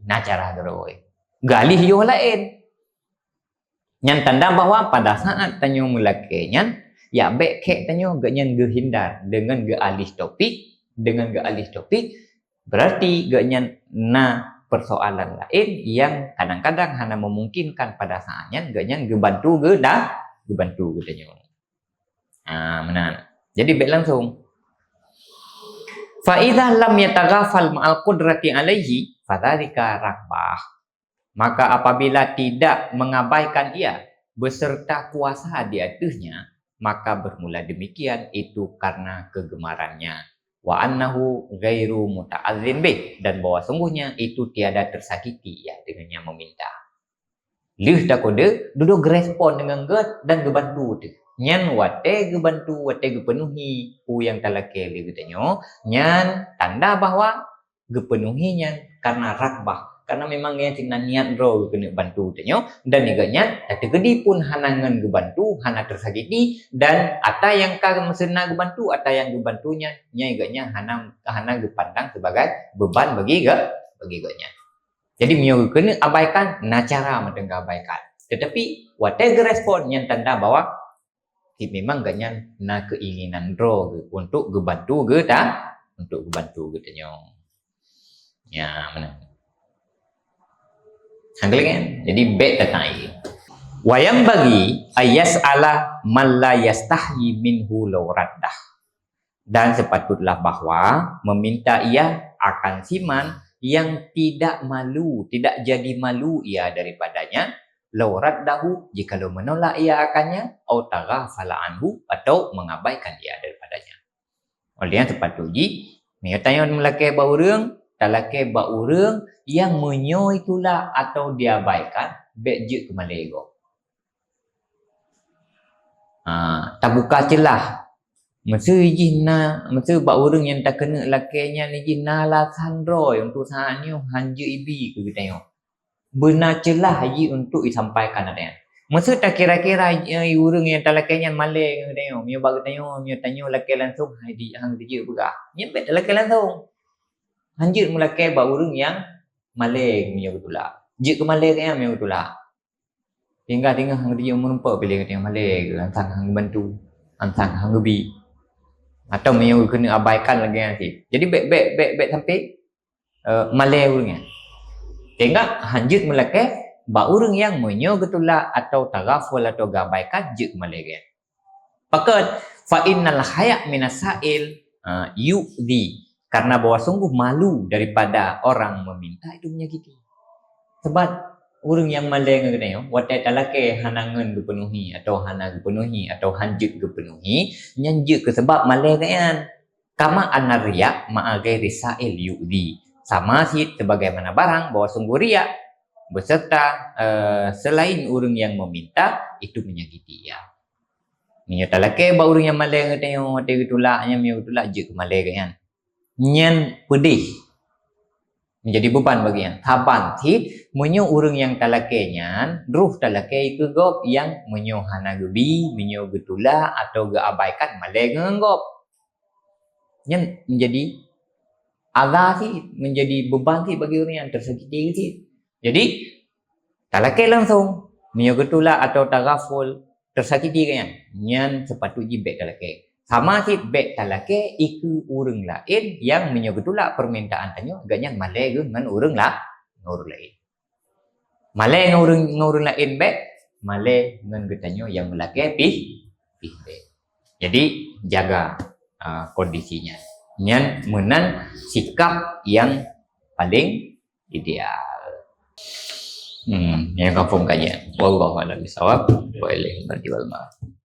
na cara geroi. Galih yoh laén. Nyan tanda bahwa pada saat tanyoe meulakée nyan, ya bek kek tanyoe gak nyan geuhindar dengan geualih topik, dengan geualih topik, berarti gak nyan na persoalan laén yang kadang-kadang hana memungkinkan pada saat nyan gak nyan geubantu geuda, geubantu geutanyoe. Ha, meunan. Jadi bek langsung. Fa idza lam yataghafal ma'al qudrati alaihi, fadzalika raghbah. Maka apabila tidak mengabaikan ia beserta kuasa di atasnya, maka bermula demikian itu karena kegemarannya. Wa annahu ghairu muta'adzin bih, dan bahwa sungguhnya itu tiada tersakiti ia dengan yang meminta. Lheueh takode, dudoe geurespon dengan gét dan geubantu teuh. Nyan watée geubantu, watée geupeunuhi peue nyang talakée lé geutanyoe, nyan tanda bahwa geupeunuhi nyan karena raghbah, karena memang nyan sinan niat droe geukeuneuk bantu tanyoe, dan igat nyan tateukeudi pun hana ngon geubantu, hana tersakiti, dan ata nyang ka meuseuna geubantu, ata nyang geubantu nyan, nyan igat nyan hana, hana geupandang sebagai beban bagi ga-, bagi gobnyan. Jadi meunyoe geukeuneuk abaikan, na cara mantong geuabaikan. Tetapi watée geurespon nyan tanda bahwa si memang gobnyan na keinginan droe geu-, untuk geubantu geuta-, untuk geubantu geutanyoe. Ya, mana? Hang lagée nyan. Jadi bek tatai. Wa yanbaghi an yas'ala man la yastahyi minhu law raddah. Dan sepatutlah bahwa meminta ia akan siman yang tidak malu, tidak jadi malu ia daripadanya, law raddahu, jikalau menolak ia akannya, au taghafala anhu, atau mengabaikan ia daripadanya. Oleh nyan sepatut jih, meunyoe tanyoe meulakée bak ureuëng, talakée bak ureuëng yang meunyoe itulak atau diabaikan, bék jeuet keu malée gob. Ha, tabuka ceulah. Meuseu jih na, meuseu bak ureuëng nyang takeuneuk lakée nyan jih na alasan droe untuk saat nyoe han jeuet ibi keu geutanyoe. Beuna ceulah jih untuk isampaikan ata nyan. Meuseu takira-kira, eh, ureuëng nyang talakée nyan malée ngon geutanyoe, meunyoe bak geutanyoe, meunyoe tanyoe lakée langsong, hai di, han dijeuet peugah. Nyan bék talakée langsong. Han jeuet meulakée bak ureuëng nyang malée meunyoe geutulak. Jeuet keu malée geutanyoe meunyoe geutulak. Tinggai-tinggai han dijeuet meureumpok piléh geutanyoe malée geuh, han sang han geubantu, han sang han geubi. Atau meunyoe geukeuneuk abaikan lagée nyan cit. Jadi bék, bék, bék, bék sampai, eh, malée ureuëng nyan. Sehingga han jeuet meulakée bak ureuëng nyang meunyoe geutulak atau taghaful atau geuabaikan jeuet keu malée geuh. Pakon, fa innal haya' minas sa'il, ha, yu'dhi. Karena bahwa sungguh malu daripada orang meminta itu menyakiti. Sebab ureuëng nyang malée ngon geutanyoe, watée talakée hana ngon geupeunuhi atau hana geupeunuhi atau han jeuet geupeunuhi, nyan jeuet keu sabab malée geutanyoe. Kama anna riya' ma'a ghairi sa'il yu'dhi. Sama cit sebagaimana barang bahwa sungguh riya' beserta, eh, selain ureuëng yang meminta itu menyakiti ia. Meunyoe talakée bak ureuëng nyang malée geutanyoe, watée geutulak nyan, meunyoe geutulak jeuet keu malée geuh nyan. Nyan peudeh. Menjadi beban bagi nyan. Saban cit, meunyoe ureuëng nyang talakée nyan, droe talakée keu gob nyang meunyoe hana geubi, meunyoe geutulak atau geuabaikan malée ngon gob. Nyan menjadi adha cit, menjadi beban cit bagi ureuëng nyang tersakiti cit. Jadi, talakée langsong. Meunyoe geutulak atau taghaful, tersakiti geutanyoe, nyan sepatut jih bék talakée. Sama cit bék talakée keu ureuëng laén nyang meunyoe geutulak permintaan tanyoe, gobnyan malée geuh ngon ureuëng la-, ngon ureuëng laén. Malée ngon ureuëng, ngon ureuëng laén bék, malée ngon geutanyoe nyang meulakée pih, pih bèk. Jadi jaga uh, kondisinya. Nyan meunan sikap yang paling ideal. Hmm, yang kampung kajian. Wallahu a'lam bishawab. Wa ilaihi marji wal ma'ab.